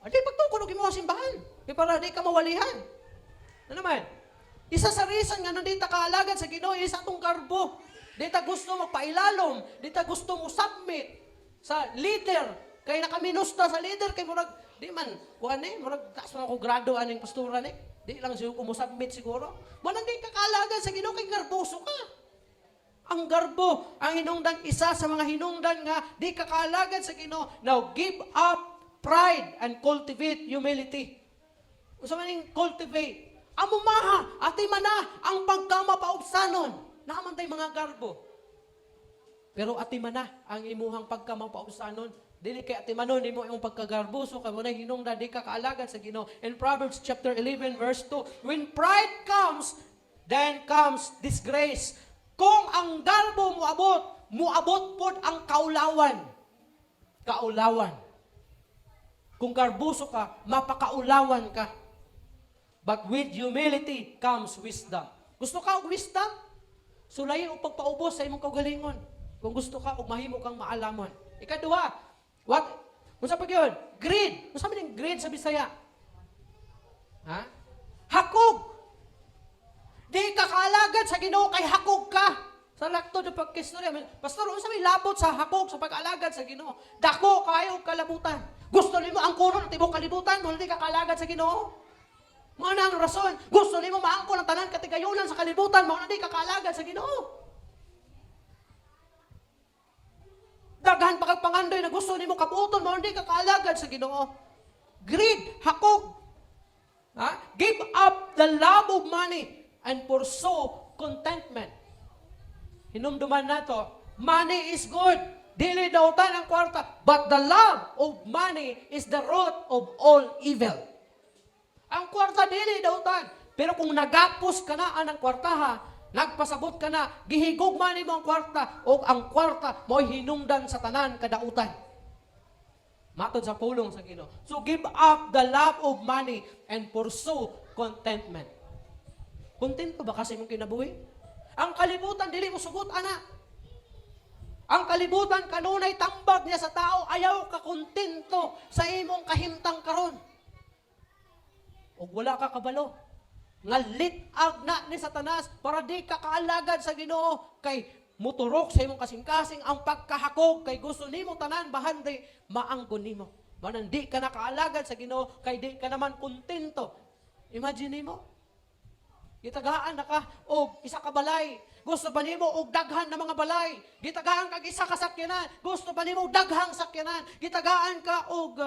Speaker 2: Adi pagtukod og imong simbahan. Kay para di ka mawalihan. Ano naman? Isa sa reason nga di ta kaalagad sa Ginoo is atong garbo. Di ta gusto magpailalom, di ta gusto mo submit sa leader. Kay nakaminusta sa leader kay murag di man kuan eh, murag taas man ako grado aning pastora ni. Di lang siguro ko mo submit siguro. Mo nang di ka kaalagad sa Ginoo kay garboso ka. Ang garbo, ang hinungdan, isa sa mga hinungdan nga di ka kaalagad sa Ginoo. Now give up pride and cultivate humility. Unsa man ning cultivate? Amumaha, atimana ang pagkamapaubsanon. Naa man tay mga garbo. Pero atimana ang imuhang pagkamapaubsanon. Dili kay atimanon nimo imong pagkagarboso kay mo na hinungdan di ka kaalagad sa Ginoo. In Proverbs chapter 11 verse 2, when pride comes, then comes disgrace. Kung ang garbo moabot, moabot pod ang kaulawan. Kaulawan. Kung garboso ka, mapakaulawan ka. But with humility comes wisdom. Gusto ka og wisdom? Sulayi og pagpaubos sa imong kaugalingon. Kung gusto ka og mahimo kang maalamon. Ikaduha, what? Unsa pa gyud? Greed. Unsa man ning greed sa Bisaya? Ha? Hakog. Di ka kaalagad sa Ginoo kay hakog ka. Sa laktod ng pagkistorya, "Pastor, unsa may labot sa hakog sa pag-alagad sa Ginoo?" Dako kayo og kalabutan. Gusto nimo angkonon ang tibuok kalibutan, mo di ka kaalagad sa Ginoo. Mao na ang rason. Gusto nimo maangkon ang tanan katigayunan sa kalibutan, mao na di ka kaalagad sa Ginoo. Daghan pa kag pangandoy na gusto nimo kabuoton, mao di ka kaalagad sa Ginoo. Greed, hakog. Ha? Give up the love of money and pursue contentment. Hinumduman nato, money is good. Dili dautan ang kwarta, but the love of money is the root of all evil. Ang kwarta dili dautan, pero kung nagapos ka na anang kwartaha, nagpasabot ka na, gihigugma nimo ang kwarta, o ang kwarta mo'y hinungdan sa tanan kadautan. Matod sa pulong sa Ginoo. So give up the love of money and pursue contentment. Kontento ba ka sa imong kinabuhi? Ang kalibutan dili mo sugot ana. Ang kalibutan kanunay tambag niya sa tao, ayaw ka kontento sa imong kahimtang karon. Ug wala ka kabalo nga lit-ag na ni Satanas para di ka kaalagad sa Ginoo kay muturok sa imong kasing-kasing ang pagkahakog kay gusto nimo tanan bahandi maangkon nimo. Manan di ka nakaalagad sa Ginoo kay di ka naman kontento. Imagine nimo, gitagaan na ka og isa ka balay. Gusto pa nimo og daghan na mga balay. Gitagaan kag isa ka sakyanan. Gusto pa nimo og daghang sakyanan. Gitagaan ka og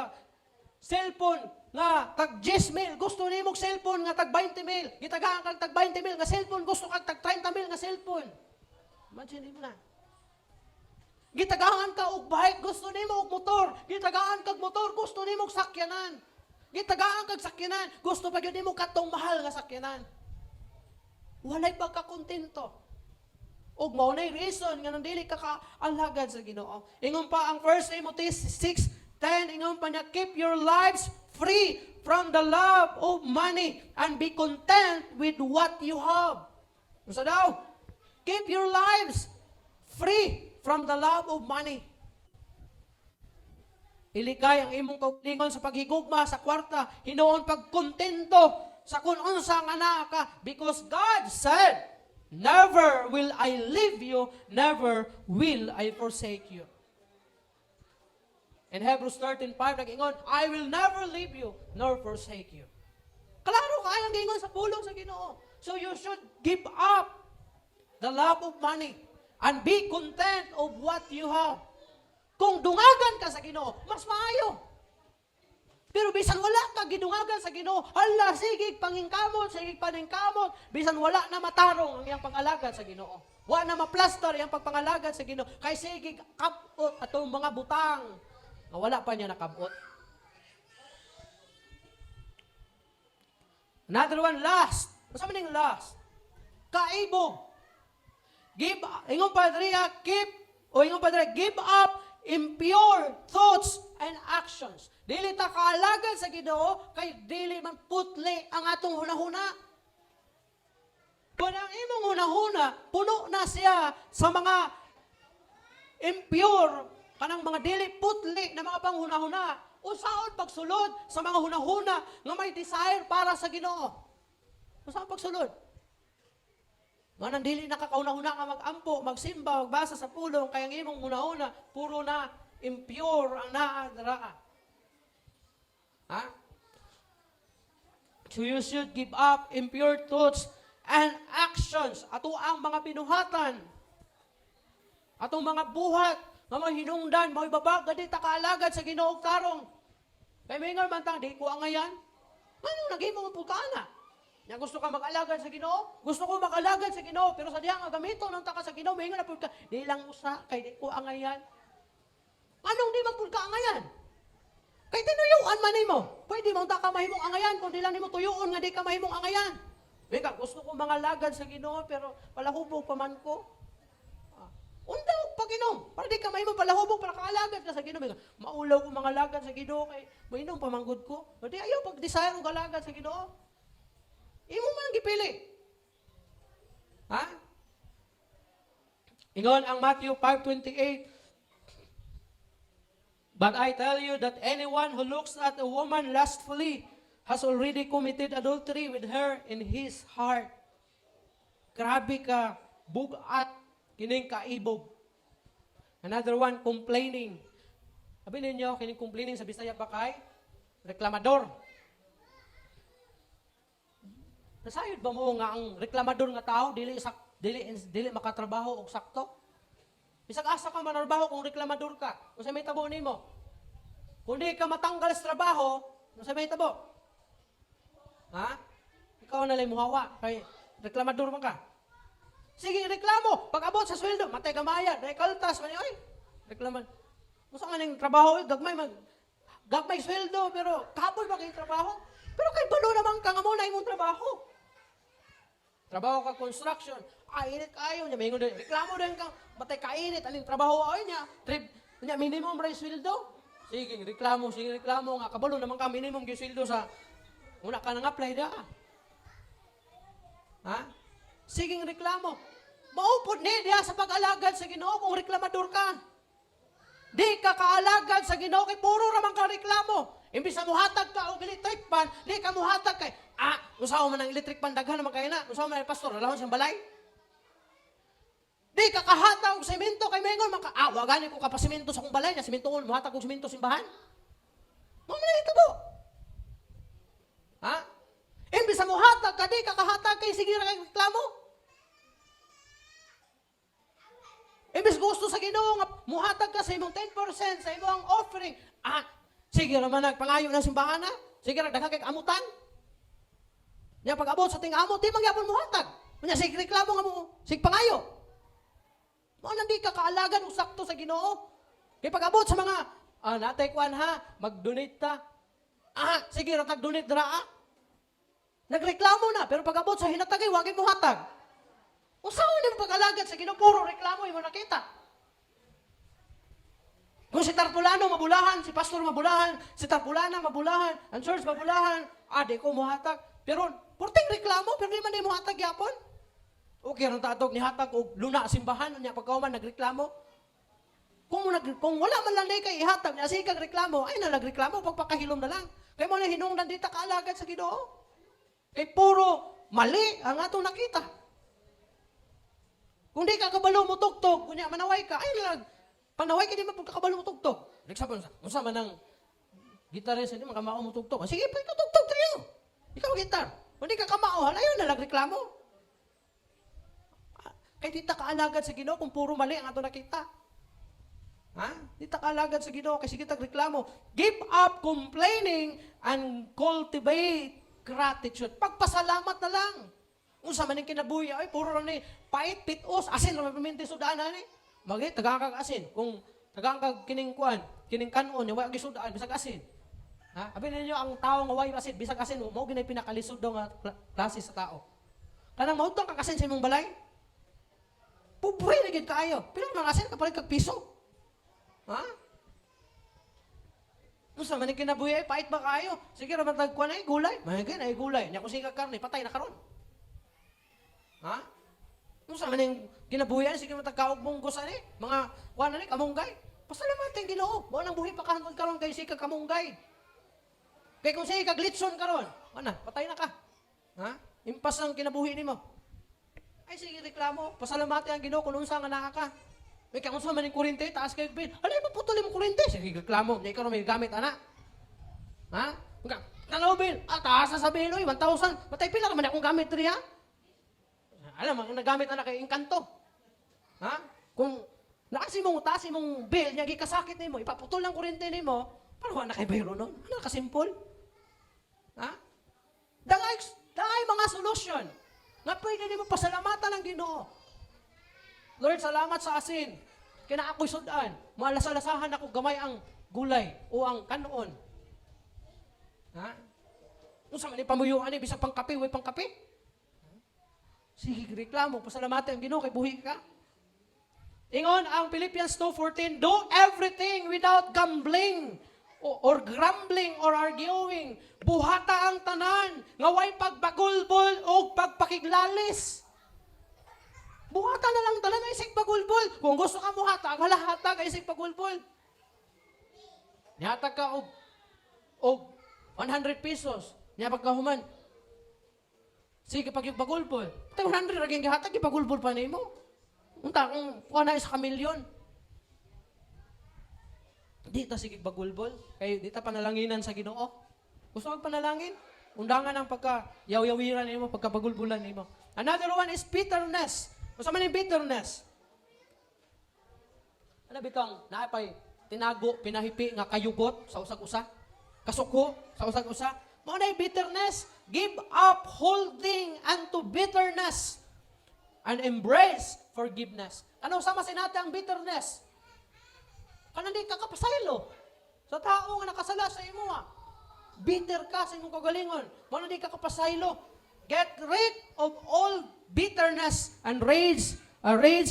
Speaker 2: cellphone nga tag 10 mil. Gusto nimo og cellphone nga tag 20 mil. Gitagaan kag tag 20 mil nga cellphone. Gusto kag tag 30 mil nga cellphone. Imagine mo na. Gitagaan ka og bike, gusto nimo og motor. Gitagaan kag motor, gusto nimo og sakyanan. Gitagaan kag sakyanan, gusto pa gyud nimo katong mahal nga sakyanan. Walay pagkakontento. Ug mao nay reason nga nang dili ka kaalagad sa Ginoo. Ingon pa ang 1 Timothy 6:10, ingon pa niya, "Keep your lives free from the love of money and be content with what you have." Unsa daw? Keep your lives free from the love of money. Ilikay ang imong kaugalingon sa paghigugma sa kwarta, hinuon pagkontento sa kung unsa nga naa ka, because God said, "Never will I leave you, never will I forsake you." In Hebrews 13:5, nag-ingon, "I will never leave you nor forsake you." Klaro kaayo ang giingon sa pulong sa Ginoo. So you should give up the love of money and be content of what you have. Kung dungagan ka sa Ginoo, mas maayo. Pero bisan wala ka gidungagan sa Ginoo, hala, sige pangingkamot, sige paningkamot, bisan wala na matarong ang iyang pag-alagad sa Ginoo. Wa na maplastar iyang pagpangalagad sa Ginoo, kay sige kabot atong mga butang nga wala pa niya nakabot. Another one, lust. Unsa man ning lust? Kaibog. Give, ingon pa diri, keep, o ingon pa diri, give up impure thoughts and actions. Dili ta kaalagad sa Ginoo kay dili man putli ang atong hunahuna. Kung ang imong hunahuna, puno na siya sa mga impure, kanang mga dili putli na mga panghunahuna, unsaon pagsulod sa mga hunahuna nga may desire para sa Ginoo? Unsaon pagsulod? Manang dili nakakauna-una nga mag-ampo, magsimba, magbasa sa pulong, kay ang imong hunahuna, puro na impure ang naa dira. Ha? So you should give up impure thoughts and actions. Ato ang mga binuhatan. Atong mga buhat, nga mga hinungdan, mga babag, di ta kaalagad sa Ginoo tarong. Kay mingon man tang, di ko angayan. Ano naghimo mo pud ka ana? Nya gusto ka mag-alagad sa Ginoo? Gusto ko mag-alagad sa Ginoo, pero sa diha nga gamito nang ta ka sa Ginoo, mingon na pud ka, di lang usa kay di ko angayan. Anong di man pud ka angayan? Kay tinuyuan man nimo. Pwede man ta ka mahimong angayan kung di lang nimo tuyuon nga di ka mahimong angayan. Mika, gusto ko mangalagad sa Ginoo pero palahubog pa man ko. Unda og pag-inom para di ka mahimong palahubog para kaalagad ka sa Ginoo. Mika, maulaw ko mangalagad sa Ginoo kay mainom pa man gud ko. O di ayaw pag-desire og alagad sa Ginoo. Imo man ang gipili. Ha? Ingon ang Matthew 5:28, "But I tell you that anyone who looks at a woman lustfully has already committed adultery with her in his heart." Grabe ka, bugat, kining kaibog. Another one, complaining. Sabi ninyo, kining complaining sa Bisaya pa kay reklamador. Nasayod ba mo nga ang reklamador nga tao dili makatrabaho og sakto? Bisag asa ka manarbaho kung reklamador ka, unsa may tabo nimo? Kung di ka matanggal sa trabaho, unsa may tabo? Ha? Ikaw na lang muhawa kay reklamador man ka. Sige, reklamo. Pag abot sa sweldo, matay ka maya, dahil kaltas man oy. Reklaman. Unsa man ning trabaho, oy, gagmay sweldo pero kapoy ba kay trabaho? Pero kay balo naman ka nga mo na imong trabaho. Trabaho ka construction, ay init kayo niya, maingon din, reklamo din ka, matay kainit, aning trabaho ay niya, trip, niya minimum ra yung sweldo. Sige reklamo nga, kabalo naman ka minimum gyud sweldo sa una ka nang apply da. Ha? Sige reklamo. Maupod ni diha sa pag-alagad sa Ginoo kung reklamador ka. Di ka kaalagad sa Ginoo kay puro ra man ka reklamo. Imbis na muhatag ka og electric fan, di ka muhatag kay usaw man ang electric fan, daghan naman kay na. Usaw man ang pastor, dalahon siyang balay. Di ka kahatag og semento kay mengon man ka, wa gani ko kapasemento sa akong balay, nya sementoon muhatag og semento simbahan. Mao man hitabo. Ha? Imbis na muhatag ka, di ka kahatag kay sige ra kay reklamo. Imbis gusto sa Ginoo nga muhatag ka sa imong 10% sa imong offering, sige ra man nagpangayo ng simbahan na. Sige ra daghan kay amutan. Nya pag-abot sa ting-amot, di man gyapon muhatag. Nya sige reklamo nga mo, sige pangayo. Mao nang di ka kaalagan og sakto sa Ginoo. Kay pag-abot sa mga natay kuan ha, mag-donate ta. Sige ra tag donate dira ah. Nagreklamo na, pero pag-abot sa hinatagay, wagay muhatag.
Speaker 3: Unsaon nimo pag-alagad sa Ginoo, puro reklamo imo nakita? Kung si Tarpulano mabulahan, si Pastor mabulahan, si Tarpulana mabulahan, ang church mabulahan, ah, di ko muhatag. Pero, purting reklamo, pero di man di muhatag yapon. Okay, ron tatog nihatag og luna simbahan, unya pagkauman nagreklamo. Kung wala man lang day kay ihatag, niya sige kag reklamo, ay na nagreklamo, pagpakahilom na lang. Kay mo na hinungdan di ta kaalagad sa Ginoo. Kay puro mali ang atong nakita. Kung di ka kabalo mo tugtog, kunya manaway ka, ay lang, panaway ka di man pagkakabalo mo tugtog. Nagsabi, unsa man ang gitarist, hindi man kamao mo tugtog. Ah, sige, pa ikaw tugtog tayo. Ikaw gitar. Kung di ka kamao, halayo na lang reklamo. Ah, kay di ta kaalagad sa Ginoo kung puro mali ang ato nakita. Ha? Di ta kaalagad sa Ginoo kay sige tag reklamo. Give up complaining and cultivate gratitude. Pagpasalamat na lang. Unsa man ning kinabuhi ay puro ra ni pait pitos asin ra paminti sudan ani. Magi tagaan kag asin kung tagaan kag kining kuan, kining kanon wa gisudaan bisag asin. Ha? Abi ninyo ang tao nga way asin, bisag asin mao ginay pinakalisod daw nga klase sa tao. Kanang maudtong kag asin sa imong balay. Pobre na gid kaayo. Pila man asin kapalit kag piso. Ha? Unsa man ning kinabuhi ay pait ba kaayo? Sige ra man tag kuan ay gulay. May ay gulay. Nya kung sige karne patay na karon. Ha? Unsa man ning kinabuhi ay sige man tag kaog munggos ani, mga kuan ani kamunggay. Pasalamatan Ginoo. Mao nang buhi pa ka hangtod karon kay sige kag kamunggay. Kay kung sige kag litson karon, ana, patay na ka. Ha? Impas ang kinabuhi nimo. Ay sige reklamo, pasalamatan ang Ginoo kung unsa nga naa ka. May kung unsa man ning kuryente, taas kay bill. Alay maputol imong kuryente. Sige reklamo, nya ikaw may gamit ana. Ha? Nga, tanaw bill. Ah, taas na sa bill, oy, 1,000. Matay pila ra man akong gamit diri ha? Alam, ang nagamit ana kay engkanto. Ha? Kung naasi mong taas imong bill, nya gikasakit nimo, ipaputol lang kuryente nimo, para wala na kay bayro nun. Ano kasimple? Ha? Dangay, dangay mga solusyon nga pwede nimo pasalamatan ang Ginoo. Lord, salamat sa asin. Kina ako'y sudan. Malasalasahan ako gamay ang gulay o ang kanon. Ha? Unsa man ni pamuyuan ni bisag pangkape, way pangkape? Sige, reklamo, pasalamatan ang Ginoo kay buhi ka. Ingon ang Philippians 2:14, "Do everything without gambling or grumbling or arguing. Buhata ang tanan nga way pagbagulbol o pagpakiglalis." Buhata na lang tanan ay sig pagulbol. Kung gusto ka muhatag, halahatag ay sig pagulbol. Nihatag ka og 100 pesos. Niya pagkahuman, sige pag yung pagulbol. Tay 100 ra gyud gihatag, ipagulbol pa nimo. Unta kung kuha na isa ka milyon. Di ta sige bagulbol. Kay di ta panalanginan sa Ginoo. Gusto kag panalangin? Undangan ang pagka yaw-yawiran nimo, pagka bagulbulan nimo. Another one is bitterness. Unsa man yung bitterness? Ano bitong naapay tinago, pinahipi nga kayugot sa usag-usa? Kasuko sa usag-usa? Mao na yung bitterness. Give up holding unto bitterness and embrace forgiveness. Ano sama sinate ang bitterness? Kanang di ka kapasaylo sa tao nga nakasala sa imo. Bitter ka sa imong kagalingon. Mao na di ka kapasaylo. Get rid of all bitterness and rage,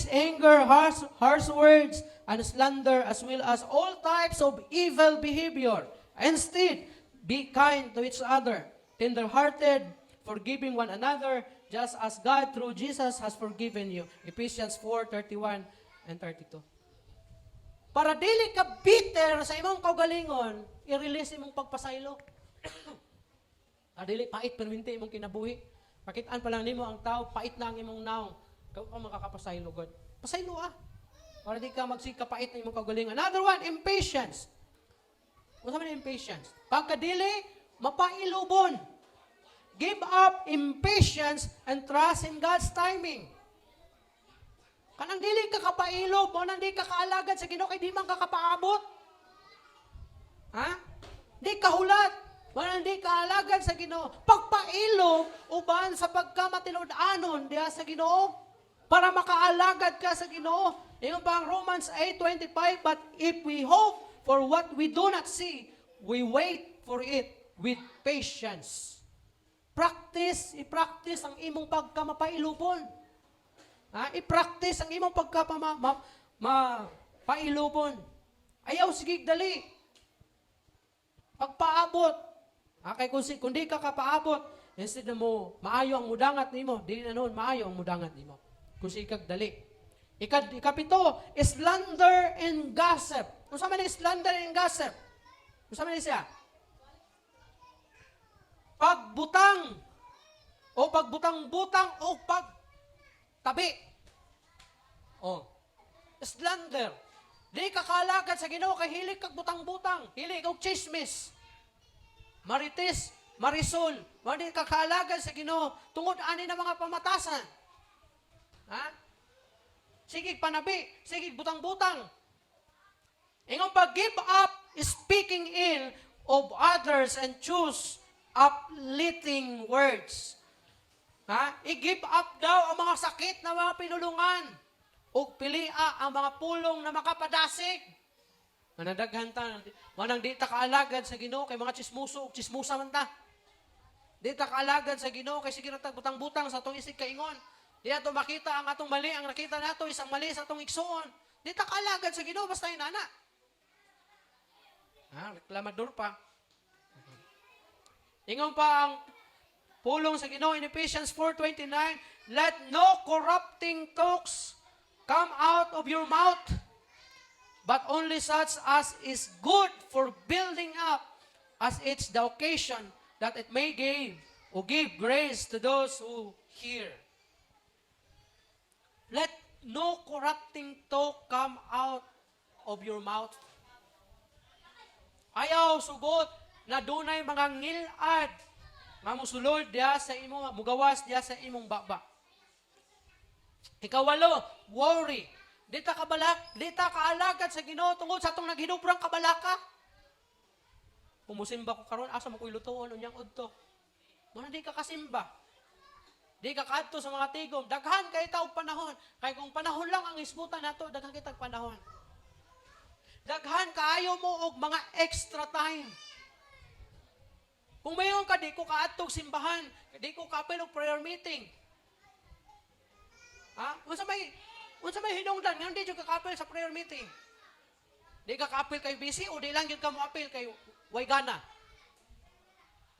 Speaker 3: anger, harsh words, and slander, as well as all types of evil behavior. Instead, be kind to each other, tender-hearted, forgiving one another, just as God through Jesus has forgiven you. Ephesians 4:31 and 32. Para dili ka bitter sa imong kaugalingon, i-release imong pagpasaylo. Para dili pait perminti imong kinabuhi. Pakitaan pa lang nimo ang tao, pait na ang imong naong. Ikaw ka makakapasaylo God. Pasaylo ah. Para di ka magsika pait na imong kaugalingon. Another one, impatience. Unsa man impatience? Pagkadili, mapailubon. Give up impatience and trust in God's timing. Kanang dili ka kapailob, mo nang di ka kaalagad sa Ginoo kay di man ka kapaabot. Ha? Di ka hulat. Wala di ka alagad sa Ginoo. Pagpailob uban sa pagkamatinud-anon diha sa Ginoo para makaalagad ka sa Ginoo. Ingon pa ang Romans 8:25, "But if we hope for what we do not see, we wait for it with patience." Practice, i-practice ang imong pagkamapailubon. Ha? I-practice ang imong pagkapama ma, ma, pailubon. Ayaw sige dali. Pagpaabot. Ha, kay kung di ka kapaabot, instead na mo maayo ang mudangat nimo, di na noon maayo ang mudangat nimo. Kung sige kag dali. Ikapito, slander and gossip. Unsa man ang slander and gossip? Unsa man siya? Pagbutang o pagbutang-butang o pagtabi. Oh. Slander. Di ka kaalagad sa Ginoo kay hilig kag butang-butang, hilig og chismis. Marites, marisol, di ka kaalagad sa Ginoo tungod ani na mga pamatasan. Ha? Sige panabi, sige butang-butang. Ingon pa, give up speaking ill of others and choose uplifting words. Ha? I-give up daw ang mga sakit na mga pinulungan. Ug pilia ang mga pulong na makapadasig. Manadaghan ta, manang di ta kaalagad sa Ginoo kay mga chismoso ug chismosa man ta. Di ta kaalagad sa Ginoo kay sige ra tag butang-butang sa atong isig kaingon. Di nato makita ang atong mali, ang nakita nato isang mali sa atong igsuon. Di ta kaalagad sa Ginoo basta inana. Ha, reklamador pa. Ingon pa ang pulong sa Ginoo in Ephesians 4:29, "Let no corrupting talks come out of your mouth, but only such as is good for building up, as it's the occasion, that it may give or give grace to those who hear." Let no corrupting talk come out of your mouth. Ayaw sugot na dunay mga ngilad nga musulod diha sa imo, mugawas diha sa imong baba. Ikawalo, worry. Di ta kaalagad sa Ginoo tungod sa atong naghinubrang kabalaka. Pumusimba ko karon, asa mo ko'y lutuon unyang udto? Muna di ka kasimba. Di ka kaadto sa mga tigom. Daghan kay ta og panahon. Kay kung panahon lang ang isbutan nato, daghan kitag panahon. Daghan kaayo mo og mga extra time. Kung mayon ka, di ko kaadtog simbahan, di ko kaapil og prayer meeting. Ha? Unsa may hinungdan nga di jud ka kaapil sa prayer meeting? Di ka kaapil kay busy o di lang jud ka moapil kay way gana?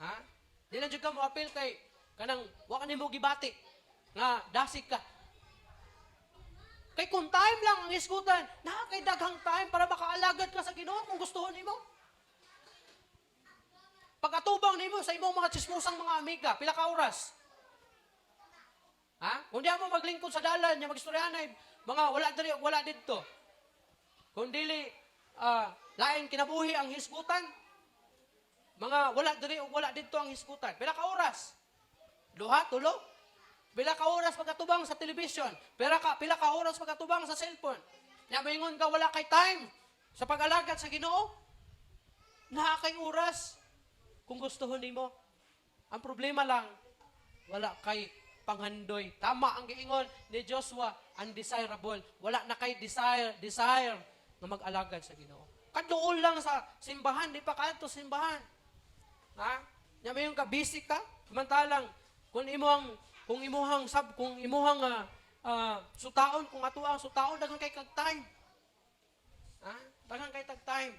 Speaker 3: Ha? Di lang jud ka moapil kay kanang wa ka nimo gibati nga dasig ka. Kay kung time lang ang isgutan, naa kay daghang time para makaalagad ka sa Ginoo kung gustuhon nimo. Pag-atubang nimo sa imong mga chismosang mga amiga, pila ka oras? Ha? Kung di mo maglingkod sa dalan, nya magistoryahanay, mga wala diri wala didto. Kung dili lain kinabuhi ang hisgutan, mga wala diri ug wala didto ang hisgutan. Pila ka oras? Duha, tulo? Pila ka oras pagkatubang sa television? Pila ka oras pagkatubang sa cellphone? Nya moingon ka wala kay time sa pag-alagad sa Ginoo? Naa kay oras kung gusto nimo. Ang problema lang, wala kay panghandoy. Tama ang giingon ni Joshua, undesirable. Wala na kay desire nga mag-alagad sa Ginoo. Kaduol lang sa simbahan, di pa kaadto simbahan. Ha? Nya mayon ka busy ka, samantalang kung imuhang sutaon, kung ato ang sutaon, daghan kay kag time. Ha? Daghan kay tag time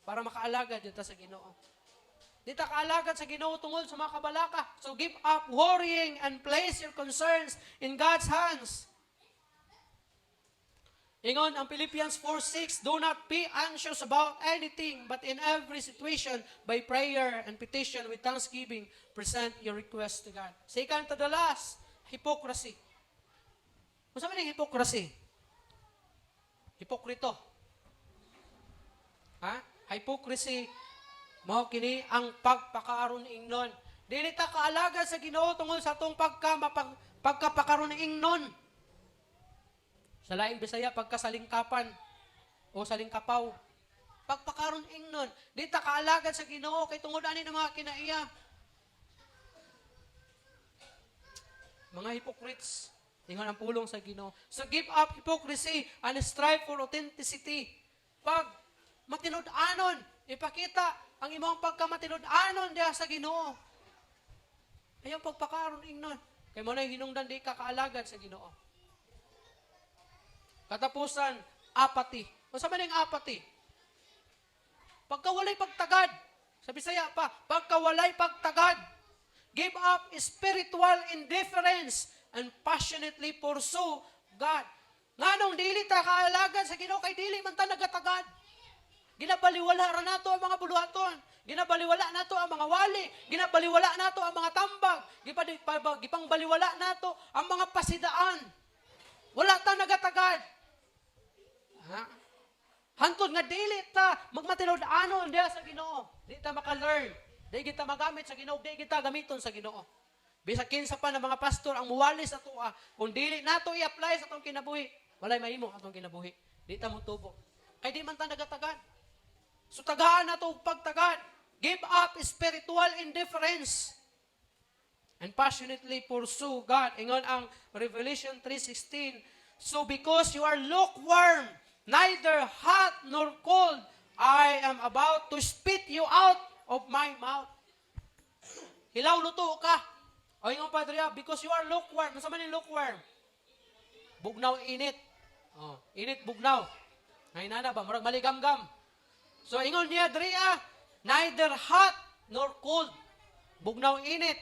Speaker 3: para makaalagad dito sa Ginoo. Di ta kaalagad sa Ginoo tungod sa mga kabalaka. So give up worrying and place your concerns in God's hands. Ingon ang Philippians 4:6, "Do not be anxious about anything, but in every situation, by prayer and petition with thanksgiving, present your request to God." Second to the last, hypocrisy. Unsa man ang hypocrisy? Hipokrito. Ha? Hypocrisy, mao kini ang pagpakaron ingnon. Dili ta kaalagad sa Ginoo tungod sa atong pagkapakaron ingnon. Sa laing Bisaya, pagkasalingkapan o salingkapaw. Pagpakaron ingnon. Di ta kaalagad sa Ginoo kay tungod ani ng mga kinaiya. Mga hypocrites. Ingon ang pulong sa Ginoo. So give up hypocrisy and strive for authenticity. Pag matinud-anon, ipakita ang imong pagkamatinud-anon diha sa Ginoo. Ayaw pagpakaron ingnon. Kay mo na hinungdan di ka kaalagad sa Ginoo. Katapusan, apathy. Unsa man ang apathy? Pagkawalay pagtagad. Sa Bisaya pa, pagkawalay pagtagad. Give up spiritual indifference and passionately pursue God. Nganong dili ta kaalagad sa Ginoo kay dili man ta nagatagad. Ginabaliwala ra nato ang mga buluhaton. Ginabaliwala nato ang mga wali. Ginabaliwala nato ang mga tambag. Gipangbaliwala nato ang mga pasidaan. Wala ta nagatagad. Ha? Hantod nga dili ta magmatinud-anon diha sa Ginoo. Di ta maka-learn. Di kita magamit sa Ginoo, di kita gamiton sa Ginoo. Bisag kinsa pa ng mga pastor ang muwali sa atoa, kung dili nato i-apply sa atong kinabuhi, walay mahimo atong kinabuhi. Di ta motubo. Kay di man ta nagatagad. So tagaan nato og pagtagad. Give up spiritual indifference and passionately pursue God. Ingon ang Revelation 3:16. "So because you are lukewarm, neither hot nor cold, I am about to spit you out of my mouth." Hilaw luto ka. O ingon pa diriya, because you are lukewarm. Unsa man yung lukewarm? Bugnaw init. Oh, init bugnaw. Ngay nana ba murag maligamgam. So ingon niya diriya, neither hot nor cold. Bugnaw init.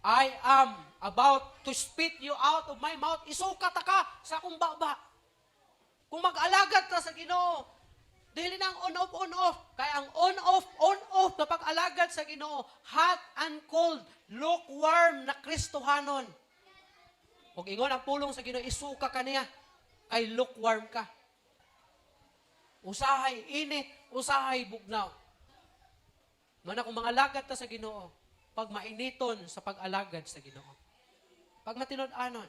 Speaker 3: I am about to spit you out of my mouth. Isuka ta ka sa akong baba. Kung mag-alagad ta sa Ginoo, dili na ang on-off, on-off. Kaya ang on-off, on-off na pag-alagad sa Ginoo, hot and cold, lukewarm na Kristohanon. Kung ingon ang pulong sa Ginoo, isuka ka niya, kay lukewarm ka. Usahay init, usahay bugnaw. Mana kung mga alagad ta sa Ginoo, pag mainiton sa pag-alagad sa Ginoo. Pag matinud-anon.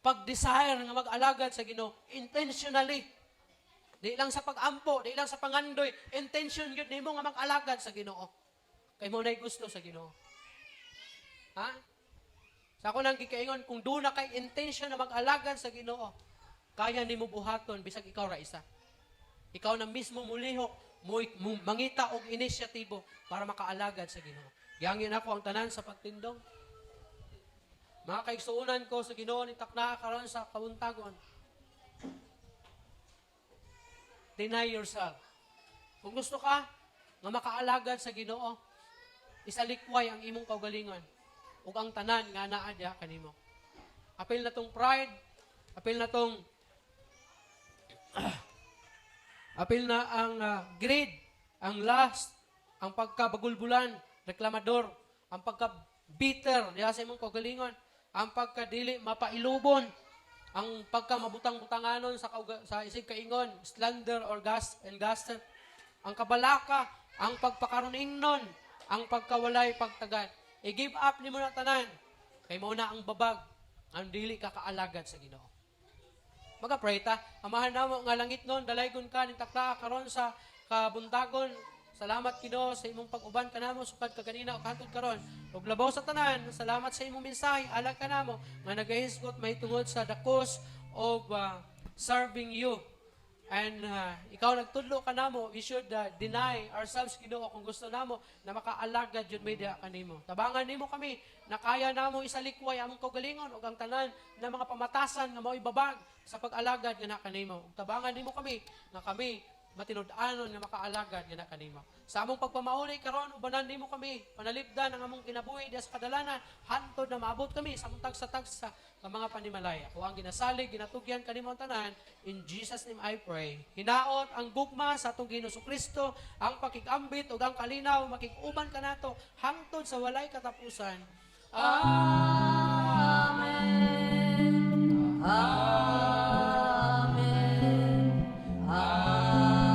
Speaker 3: Pag-desire nga mag-alagad sa Ginoo intentionally. Di lang sa pag-ampo, di lang sa pangandoy, intention gyud nimo nga mag-alagad sa Ginoo. Kay mao na'y gusto sa Ginoo. Ha? Sa ako nang gikaingon, kung duna kay intention na mag-alagad sa Ginoo, kaya nimo buhaton bisag ikaw ra isa. Ikaw na mismo mulihok, mo mangita og inisyatibo para makaalagad sa Ginoo. Gihangyo nako ang tanan sa pagtindog. Mga kaigsuonan ko sa Ginoo ni takna karon sa kabuntagon. Deny yourself. Kung gusto ka nga makaalagad sa Ginoo, isalikway ang imong kaugalingon ug ang tanan nga naa diha kanimo. Apil na tong pride, apil na ang greed, ang lust, ang pagkabagulbulan, reklamador, ang pagka-bitter diha sa imong kaugalingon, ang pagkadili mapailubon, ang pagka mabutang-butanganon sa isig kaingon, slander or gas and gossip, ang kabalaka, ang pagpakaroningnon, ang pagkawalay pagtagad. I-give up nimo na tanan. Kay mao na ang babag, ang dili ka kaalagad sa Ginoo. Maga-pray ta. Amahan namo nga langit nun, dalaygon ka ning takna karon sa kabuntagon. Salamat, Ginoo, sa imong pag-uban kanamo sukad kaganina ug hantod karon. Ug labaw sa tanan, salamat sa imong mensahe alang kanamo nga nagahisgot mahitungod sa the cost of serving you. And ikaw nagtudlo kanamo, we should deny ourselves, Ginoo, kung gusto namo na makaalagad jud media kanimo. Tabangan nimo kami na kaya namo isalikway among kaugalingon ug ang tanan na mga pamatasan nga mao'y babag sa pag-alagad nga na kanimo. Ug tabangan nimo kami nga kami matinud-anon nga makaalagad nga na kanimo. Sa among pagpamauli karon, ubanan nimo kami, panalipdan ang among kinabuhi diha sa kadalanan hantod na maabot kami sa among tagsa-tagsa ka mga panimalay. Ako ang ginasalig, ginatugyan kanimo ang tanan. In Jesus' name I pray. Hinaot ang gugma sa atong Ginoo Kristo, ang pakig-ambit ug ang kalinaw makig-uban kanato hangtod sa walay katapusan.
Speaker 1: Amen. Amen. Amen.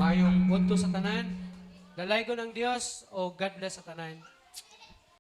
Speaker 3: Mayong udto sa tanan. Dalaygon ang Dios o God bless sa tanan.